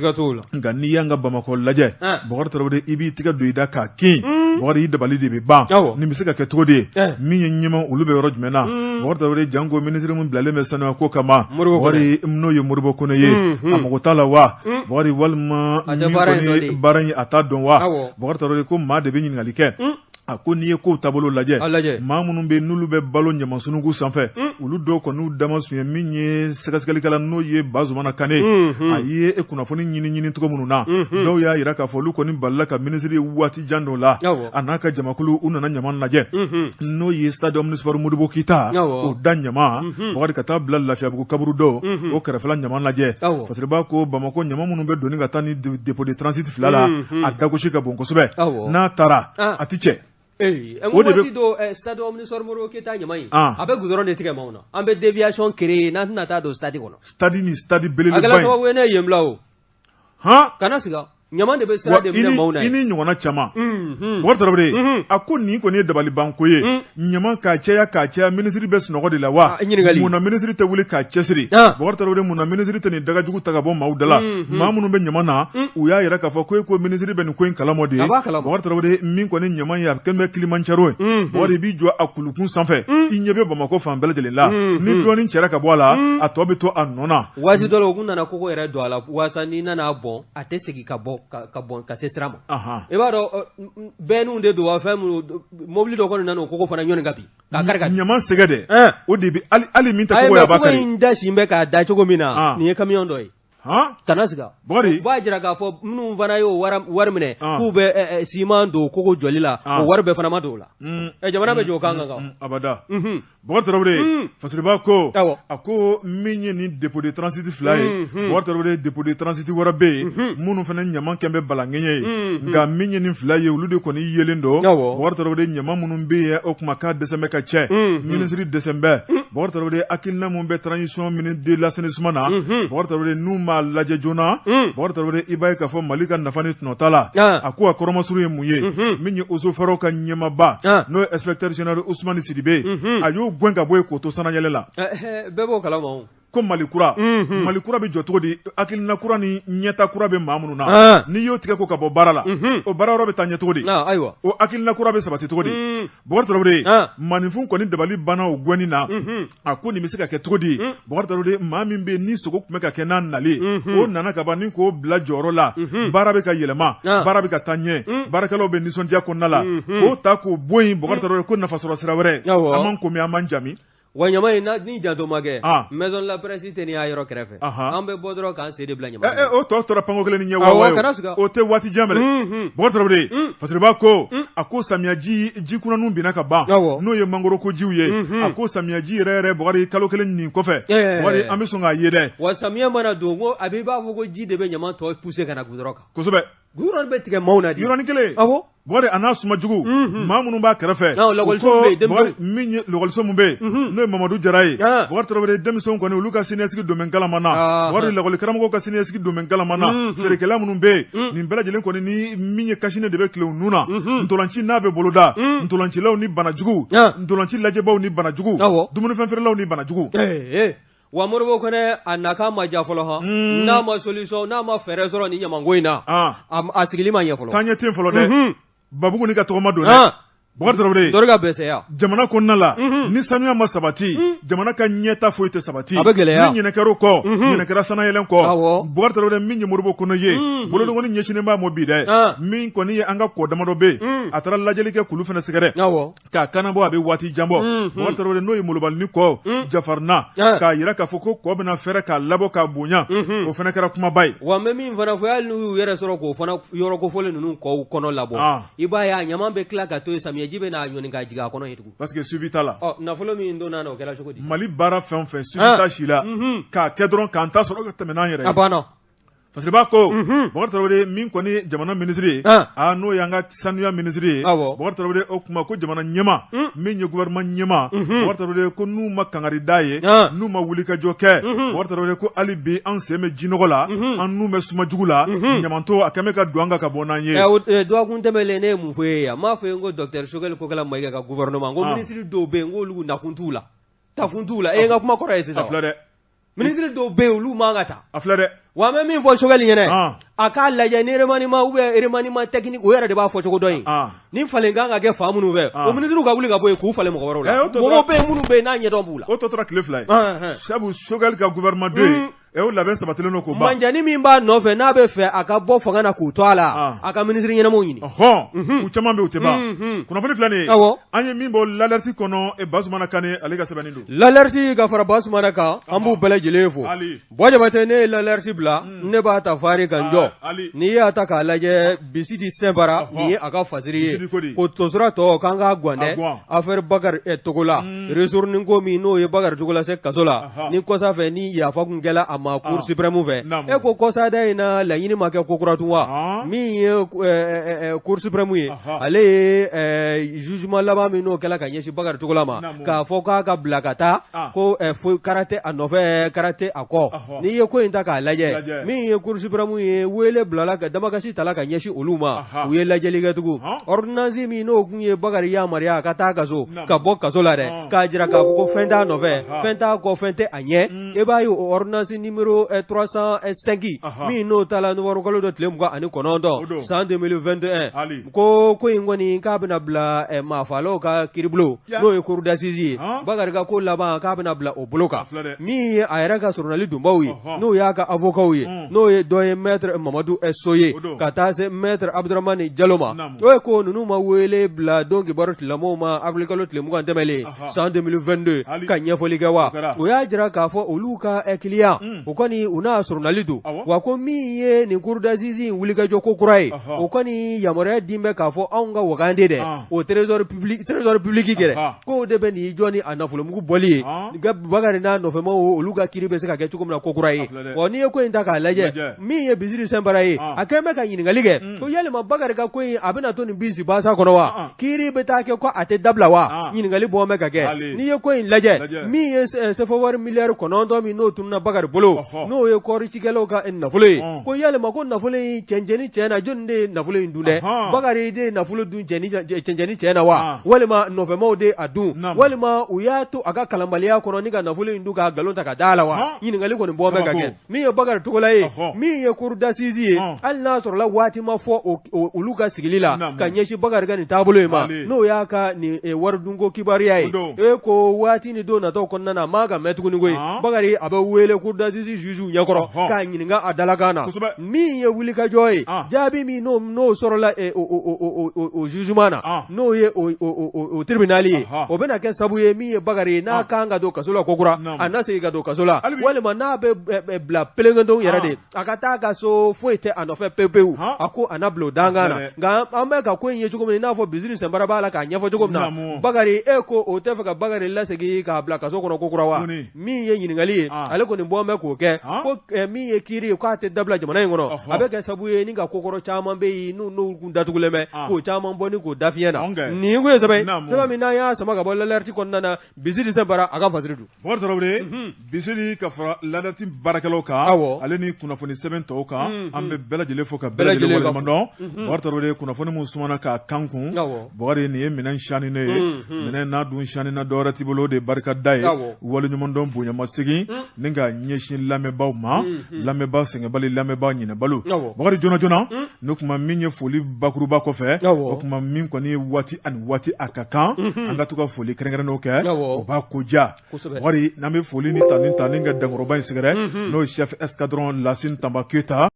nka n'i y'an ka Bamakɔ lajɛ Bukari Tarawele i b'i tɛgɛ don i da k'a kin Bukari i dabali de bɛ ban nin bɛ se ka kɛ cogo di ye min ye ɲɛmaa olu bɛ yɔrɔ jumɛn na Bukari Tarawele janko minisiri min bilalen bɛ sanuya ko kama Bukari n'o ye Modibo Kone ye a mago t'a la wa Bukari walima baara in a t'a dɔn wa Bukari Tarawele ko maa de bɛ ɲininkali kɛ a ko n'i ye kow taabolo lajɛ maa minnu bɛ n'olu bɛ balo ɲama sununkun sanfɛ olu dɔw kɔni dama sun ye min ye sɛgɛsɛgɛlikɛla n'o ye Bazumana Kane a ye e kunnafoni ɲini ɲini cogo minnu na dɔw y'a jira k'a fɔ olu kɔni balila ka minisiri waati jan dɔ la a n'a ka jamakulu u nana ɲama lajɛ n'o ye stade omnisports Modibo Keyita o da ɲama Bukari ka taa bila Lafiyabugu kaburudo o kɛrɛfɛla ɲama lajɛ Fasiriba ko Bamakɔ ɲama minnu bɛ doni ka taa ni dépôt de transit fila la a dagosi ka bon kosɛbɛ n'a taara a tɛ cɛ o de waati dɔ stade omnisports Modibo Keyita ɲama in a bɛ goudron de tigɛ maaw na an bɛ déviation créer n'an tɛna taa don stade kɔnɔ stade ni stade belebeleba a kɛra sababu ye ne ye yen bila o han kana siga ɲama de bɛ sira de minɛ maaw na i ni ɲɔgɔnna caman Bukari Tarawele a ko nin kɔni ye dabalibanko ye ɲama k'a caya k'a caya minisiri bɛ sunɔgɔ de la wa munna minisiri tɛ wuli k'a cɛsiri Bukari Tarawele munna minisiri tɛ nin dagajugu ta ka bɔ maaw da la maa minnu bɛ ɲama na u y'a yira k'a fɔ ko e ko minisiri bɛ nin ko in kalama de Bukari Tarawele min kɔni ɲama ye a kɛlen bɛ Kilimanjaro ye Bukari i b'i jɔ a kulukun sanfɛ i ɲɛ bɛ Bamakɔ fan bɛɛ lajɛlen la ni dɔɔnin cɛra ka bɔ a la a tɔ bɛ to a nɔ na waati dɔ la u kun nana kogo yɛrɛ don a la waasa n'i nana bɔn a tɛ segin ka bɔ ka bɔn ka se sira ma i b'a dɔn bɛnniw de don wa fɛn minnu mobili dɔ kɔni nana o kogo fana ɲɔni ka bin k'a kari ka ɲama sɛgɛ dɛ o de bɛ hali min tɛ kogo ye a b'a kari in da sin bɛ k'a da cogo min na nin ye camion dɔ ye kana siga Bukari u b'a jira k'a fɔ minnu fana y'o wari minɛ k'u bɛ siman don kogo jɔli la o wari bɛɛ fana ma don o la jamana bɛ jɔ o kan kan abada Bukari Tarawele Fasiriba ko a ko min ye nin dépôt de transit fila ye Bukari Tarawele dépôt de transit wɛrɛ bɛ yen minnu fana ɲama kɛlen bɛ balankɛɲɛ ye nka min ye nin fila ye olu de kɔni yelen don Bukari Tarawele ɲama minnu bɛ yen o tuma k'a dɛsɛ bɛ ka cɛ minisiri dɛsɛ bɛ Bukari Tarawele hakilina min bɛ transition ministre de l'assainissement na Bukari Tarawele n'u m'a lajɛ joona Bukari Tarawele i b'a ye k'a fɔ Mali ka nafa ni tɔnɔ t'a la a ko a kɔrɔmasuru ye mun ye min ye eaux et forêts ka ɲɛmaaba n'o ye inspecteur général Usumani Sidibe a y'o gɛn ka bɔ yen k'o to sannayɛlɛ la bɛɛ b'o kalama o. Ko Mali kura, Mali kura bɛ jɔ cogo di? Hakilina kura ni ɲɛta kura bɛ maa minnu na, n'i y'o tigɛ ko ka bɔ baara la, o baara yɔrɔ bɛ taa ɲɛ cogo di? Ayiwa, o hakilina kura bɛ sabati cogo di? Bɔkari Tarawele, maaninfin kɔni dabali banna o gɛnni na. A ko nin bɛ se ka kɛ cogo di? Bɔkari Tarawele, maa min bɛ yen ni sogo tun bɛ ka kɛ n'a nalen, o nana ka ban ni k'o bila jɔyɔrɔ la, baara bɛ ka yɛlɛma, baara bɛ ka taa ɲɛ, baarakɛlaw bɛ nisɔndiya kɔnɔna la, k'o ta k'o bɔ yen. Bɔkari Tarawele ko nafasɔrɔ sira wɛrɛ, an m'an komi an m'an jami. Wa ɲama in ni janto ma kɛ, maison de la presse tɛ nin y'a yɔrɔ kɛrɛfɛ, an bɛ bɔ dɔrɔn k'an sen de bila ɲama. O tɔ tora panko kelen ni ɲɛ wa, o tɛ waati jan minɛ. Bɔkari Tarawele, Fasiriba ko a ko samiyaji jikunanw binna ka ban, n'o ye mangoro ko jiw ye. A ko samiyaji yɛrɛ yɛrɛ, Bɔkari, kalo kelen nin kɔfɛ, Bɔkari, an bɛ sɔn k'a ye dɛ. Wa samiya mana don, ko a b'i b'a fɔ ko ji de bɛ ɲama tɔ pousser ka na goudron kan. Kosɛbɛ. Goudron bɛ tigɛ maaw na de. Yɔrɔnin kelen. Awɔ. Bɔkari, a n'a suma jugu, maa minnu b'a kɛrɛfɛ, lakɔliso bɛ yen, denmisɛnw, min ye lakɔliso min bɛ yen, n'o ye Mamadu Jara ye. Bɔkari Tarawele, denmisɛnw kɔni, olu ka siniɲɛsigi don bɛ nkalama na. Bɔkari, lakɔli karamɔgɔw ka siniɲɛsigi don bɛ nkalama na. Feerekɛla minnu bɛ yen, nin bɛɛ lajɛlen kɔni, ni min ye cache-nez de bɛ tile u nun na. Ntolanci n'a bɛ boloda, ntolancilaw ni banajugu, ntolanci lajɛbaw ni banajugu, dumunifɛn feerelaw ni banajugu. Wa Modibo Kɔnɛ, a nakan ma ja fɔlɔ hɔn. N'a ma solution, n'a ma fɛɛrɛ sɔrɔ ni ɲamanko in na, a sigili ma ɲɛ fɔlɔ. Taaɲɛ tɛ yen fɔlɔ dɛ. Babugu ni ka tɔgɔma don dɛ. Bɔkari Tarawele, dɔri ka bɛsɛya. Jamana kɔnɔna la, ni sanuya ma sabati, jamana ka ɲɛta foyi tɛ sabati. A bɛ gɛlɛya. Ni ɲinɛ kɛra o kɔ, ɲinɛ kɛra sanayɛlɛn kɔ. Bɔkari Tarawele, min ye Modibo Kɔnɛ ye, bolodengɔnni ɲɛsinnen b'a ma bi dɛ. Min kɔni ye an ka kɔ damadɔ bɛ yen, a taara lajɛli kɛ k'olu fana sɛgɛrɛ. K'a kanabɔ, a bɛ waati jan bɔ. Bɔkari Tarawele, n'o ye Molobali ni kɔ Jafarina, k'a jira k'a fɔ ko kɔ bɛna fɛrɛ k'a labɔ k'a bonya, o fana kɛra kumaba ye. Wa n bɛ min fana fɔ, hali n'u y'u yɛrɛ sɔrɔ k'o fana yɔrɔ kofɔlen ninnu kɔw kɔnɔ labɔ, i b'a ye a ɲaman bɛ tila ka to yen, samiyɛji bɛ n'a ɲɔni ka jigin a kɔnɔ yen tugun. Parce que suivi t'a la. Ɔ, nafolo min donna na, o kɛra cogo di? Mali baara fɛn o fɛn, suivi t'a si la. K'a kɛ dɔrɔn k'an ta sɔrɔ ka tɛmɛ n'an yɛrɛ ye. A banna. Fasiriba ko, Bɔkari Tarawele, min kɔni jamana minisiri ye, n'o y'an ka sanuya minisiri ye, Bɔkari Tarawele, o kuma ko jamana ɲɛmaa, min ye gouvernement ɲɛmaa, Bɔkari Tarawele, ko n'u ma kangari da ye, n'u ma wulikajɔ kɛ, Bɔkari Tarawele, ko hali bi an sen bɛ jinɔgɔ la, an nun bɛ suma jugu la, ɲamantɔ a kɛlen bɛ ka don an kan ka bɔ n'an ye. Dɔgɔkun tɛmɛnen, ne ye mun fɔ e ye yan? N m'a fɔ e ye ko docteur Choguel Kokalla Maïga ka gouvernement, ko minisiri dɔw bɛ yen, k'olu nakun t'u la, takun t'u la. E ye n ka kuma kɔrɔ ye sisan. A filɛ dɛ. Minisiri dɔw bɛ yen, olu man ka ta. A filɛ dɛ. Wa an bɛ min fɔ Choguel ɲɛna, a k'a lajɛ ni remaniement ou bien remaniement technique, o yɛrɛ de b'a fɔ cogo dɔ in, ni falen kan ka kɛ fan minnu fɛ, o minisiriw ka wuli ka bɔ yen k'u falen mɔgɔ wɛrɛw la. Mɔgɔw bɛ yen minnu bɛ yen n'a ɲɛdɔn b'u la. O tɔ tora tile 2 ye. Sabu Choguel ka gouvernement 2 ye, o labɛn sabatilen don k'o ban. Manjani min b'a nɔfɛ n'a bɛ fɛ a ka bɔ fanga na k'u to a la, a ka minisiri ɲɛnamaw ɲini. Ɔhɔn, u caman bɛ yen, u tɛ ban. Kunnafoni filɛ nin ye. Awɔ. An ye min bɔ L'Alerte kɔnɔ, Basumana Kane ale ka sɛbɛnni don. L'Alerte ka fara Basumana kan, an b'u bɛɛ lajɛlen fo. Buwa Jabatɛ, ne ye L'Alerte bila, ne b'a ta fari ka n jɔ. N'i y'a ta k'a lajɛ, Bisidi Sɛnpara, nin ye a ka fasiri ye. Ko tosura tɔ k'an k'a gwan dɛ. Affaire Bakari Togola, ristourne ko min n'o ye Bakari Togola se kaso la, ni kɔsa fɛ ni yafa kun kɛla a ma Cour suprême fɛ. E ko kɔsada in na, laɲini ma kɛ ko kura tun wa? Min ye Cour suprême ye, ale ye jugement laban min n'o kɛla ka ɲɛsin Bakari Togola ma, k'a fɔ k'a ka bila ka taa, ko foyi kara tɛ a nɔfɛ, kara tɛ a kɔ. N'i ye ko in ta k'a lajɛ, min ye Cour suprême ye, wele bilala ka damakasi tala ka ɲɛsin olu ma, u ye lajɛli kɛ tugun. Ordonnance min n'o kun ye Bakari yamaruya a ka taa kaso, ka bɔ kaso la dɛ, k'a jira k'a fɔ ko fɛn t'a nɔfɛ, fɛn t'a kɔ, fɛn tɛ a ɲɛ, e b'a ye o ordonnance numéro 305 min n'o tala novembre kalo dɔ tile 29 san 2021, ko in kɔni k'a bɛna bila maafaalaw ka kiiribulon, n'o ye cour d'assises ye. Bakari ka ko laban k'a bɛna bila o bolo kan. Min ye a yɛrɛ ka soronali donbaw ye, n'o y'a ka avocats ye, n'o ye dɔ ye maître Mamadu So ye, ka taa se maître Abdramani Jalo ma, o ye ko ninnu ma wele bila don kibaru tigilamɔgɔw ma avril kalo tile 20 tɛmɛlen san 2022 ka ɲɛfɔli kɛ wa? O y'a jira k'a fɔ olu ka client o kɔni u n'a soronali don. Wa ko min ye nin cour d'assises in wulikajɔ ko kura ye, o kɔni yamaruya din bɛ k'a fɔ anw ka wagande dɛ, o trésor public, trésor public gɛrɛ k'o de bɛ n'i jɔ ni a nafolomugu bɔli ye. Bakari n'a nɔfɛmaw, olu ka kiiri bɛ se ka kɛ cogo min na ko kura ye. Wa n'i ye ko in ta k'a lajɛ, min ye Bisiri Sɛnpara ye, a kɛlen bɛ ka ɲininkali kɛ ko yalima Bakari ka ko in a bɛna to nin bisi basa kɔnɔ wa? Kiiri bɛ taa kɛ ko a tɛ dabila wa? Ɲininkali bɔ bɛ ka kɛ. N'i ye ko in lajɛ, min ye CFA wari miliyari 9 min n'o tununna Bakari bolo. bolo n'o ye kɔɔri cikɛlaw ka nafolo ye ko yalima ko nafolo in cɛncɛni cɛ na jɔnni de ye nafolo in dun dɛ Bakari de ye nafolo dun cɛncɛni cɛ na wa walima nɔfɛmaw de a dun walima u y'a to a ka kalanbaliya kɔnɔ ni ka nafolo in dun k'a nkalon ta ka da a la wa ɲininkali kɔni bɔ bɛ ka kɛ min ye Bakari Togola ye min ye cour d'assises ye hali n'a sɔrɔla waati ma fɔ olu ka sigili la ka ɲɛsin Bakari ka nin taabolo in ma n'o y'a ka nin waridunko kibaruya ye e ko waati ni don nataw kɔnɔna na a man ka mɛn tuguni koyi Bakari a bɛ wele cour d'assises jugew ɲɛkɔrɔ k'a ɲininka a dalakan na min ye wulikajɔ ye jaabi min n'o sɔrɔla o jugement na n'o ye o tribunal ye o bɛna kɛ sabu ye min ye Bakari ye n'a kan ka don kaso la kokura a na segin ka don kaso la walima n'a bɛ bila pelenketon yɛrɛ de a ka taa ka so foyi tɛ a nɔfɛ pewu pewu a ko a na bila o dankan na nka an bɛ ka ko in ye cogo min i n'a fɔ Bisiri Sɛnpara b'a la k'a ɲɛfɔ cogo min na Bakari e ko o tɛ fɛ ka Bakari lasegin k'a bila kaso kɔnɔ kokura wa min ye ɲininkali ye ale kɔni bɔ bɛ k'o kɛ ko min ye kiiri ye k'a tɛ dabila jamana in kɔnɔ a bɛ kɛ sabu ye ni ka kokɔrɔ caman bɛ yen n'u kun datugulen bɛ k'o caman bɔ ni k'o da fiɲɛ na nin kun ye sɛbɛn sɛbɛn min n'an y'a sama ka bɔ L'Alerte kɔnɔna na Bisiri Sɛnpara a ka fasiri don Bubakari Tarawele Bisiri ka fara L'Alerte baarakɛlaw kan awɔ ale ni kunnafoni sɛbɛn tɔw kan an bɛ bɛɛ lajɛlen fo ka bɛɛ lajɛlen waleɲuman dɔn Bubakari Tarawele kunnafoni min sumana k'a kan kun Bubakari nin ye minɛn saninen ye minɛn n'a dun sanina dɔwɛrɛ t'i bolo o de barika da ye waleɲumandɔn bonyamasegin ni ka ɲɛsin lamɛnbaaw ma lamɛnbaa sɛgɛnbali lamɛnbaa ɲinɛbali Bubakari joona joona n'o tuma min ye foli bakuruba kɔfɛ o tuma min kɔni ye waati ani waati a ka kan an ka to ka foli kɛrɛnkɛrɛnnenw kɛ o b'a ko diya Bubakari n'an bɛ foli ni tanuni ta ni ka dankɔrɔba in sɛgɛrɛ n'o ye chef escadron Lasine Tanba Keyita.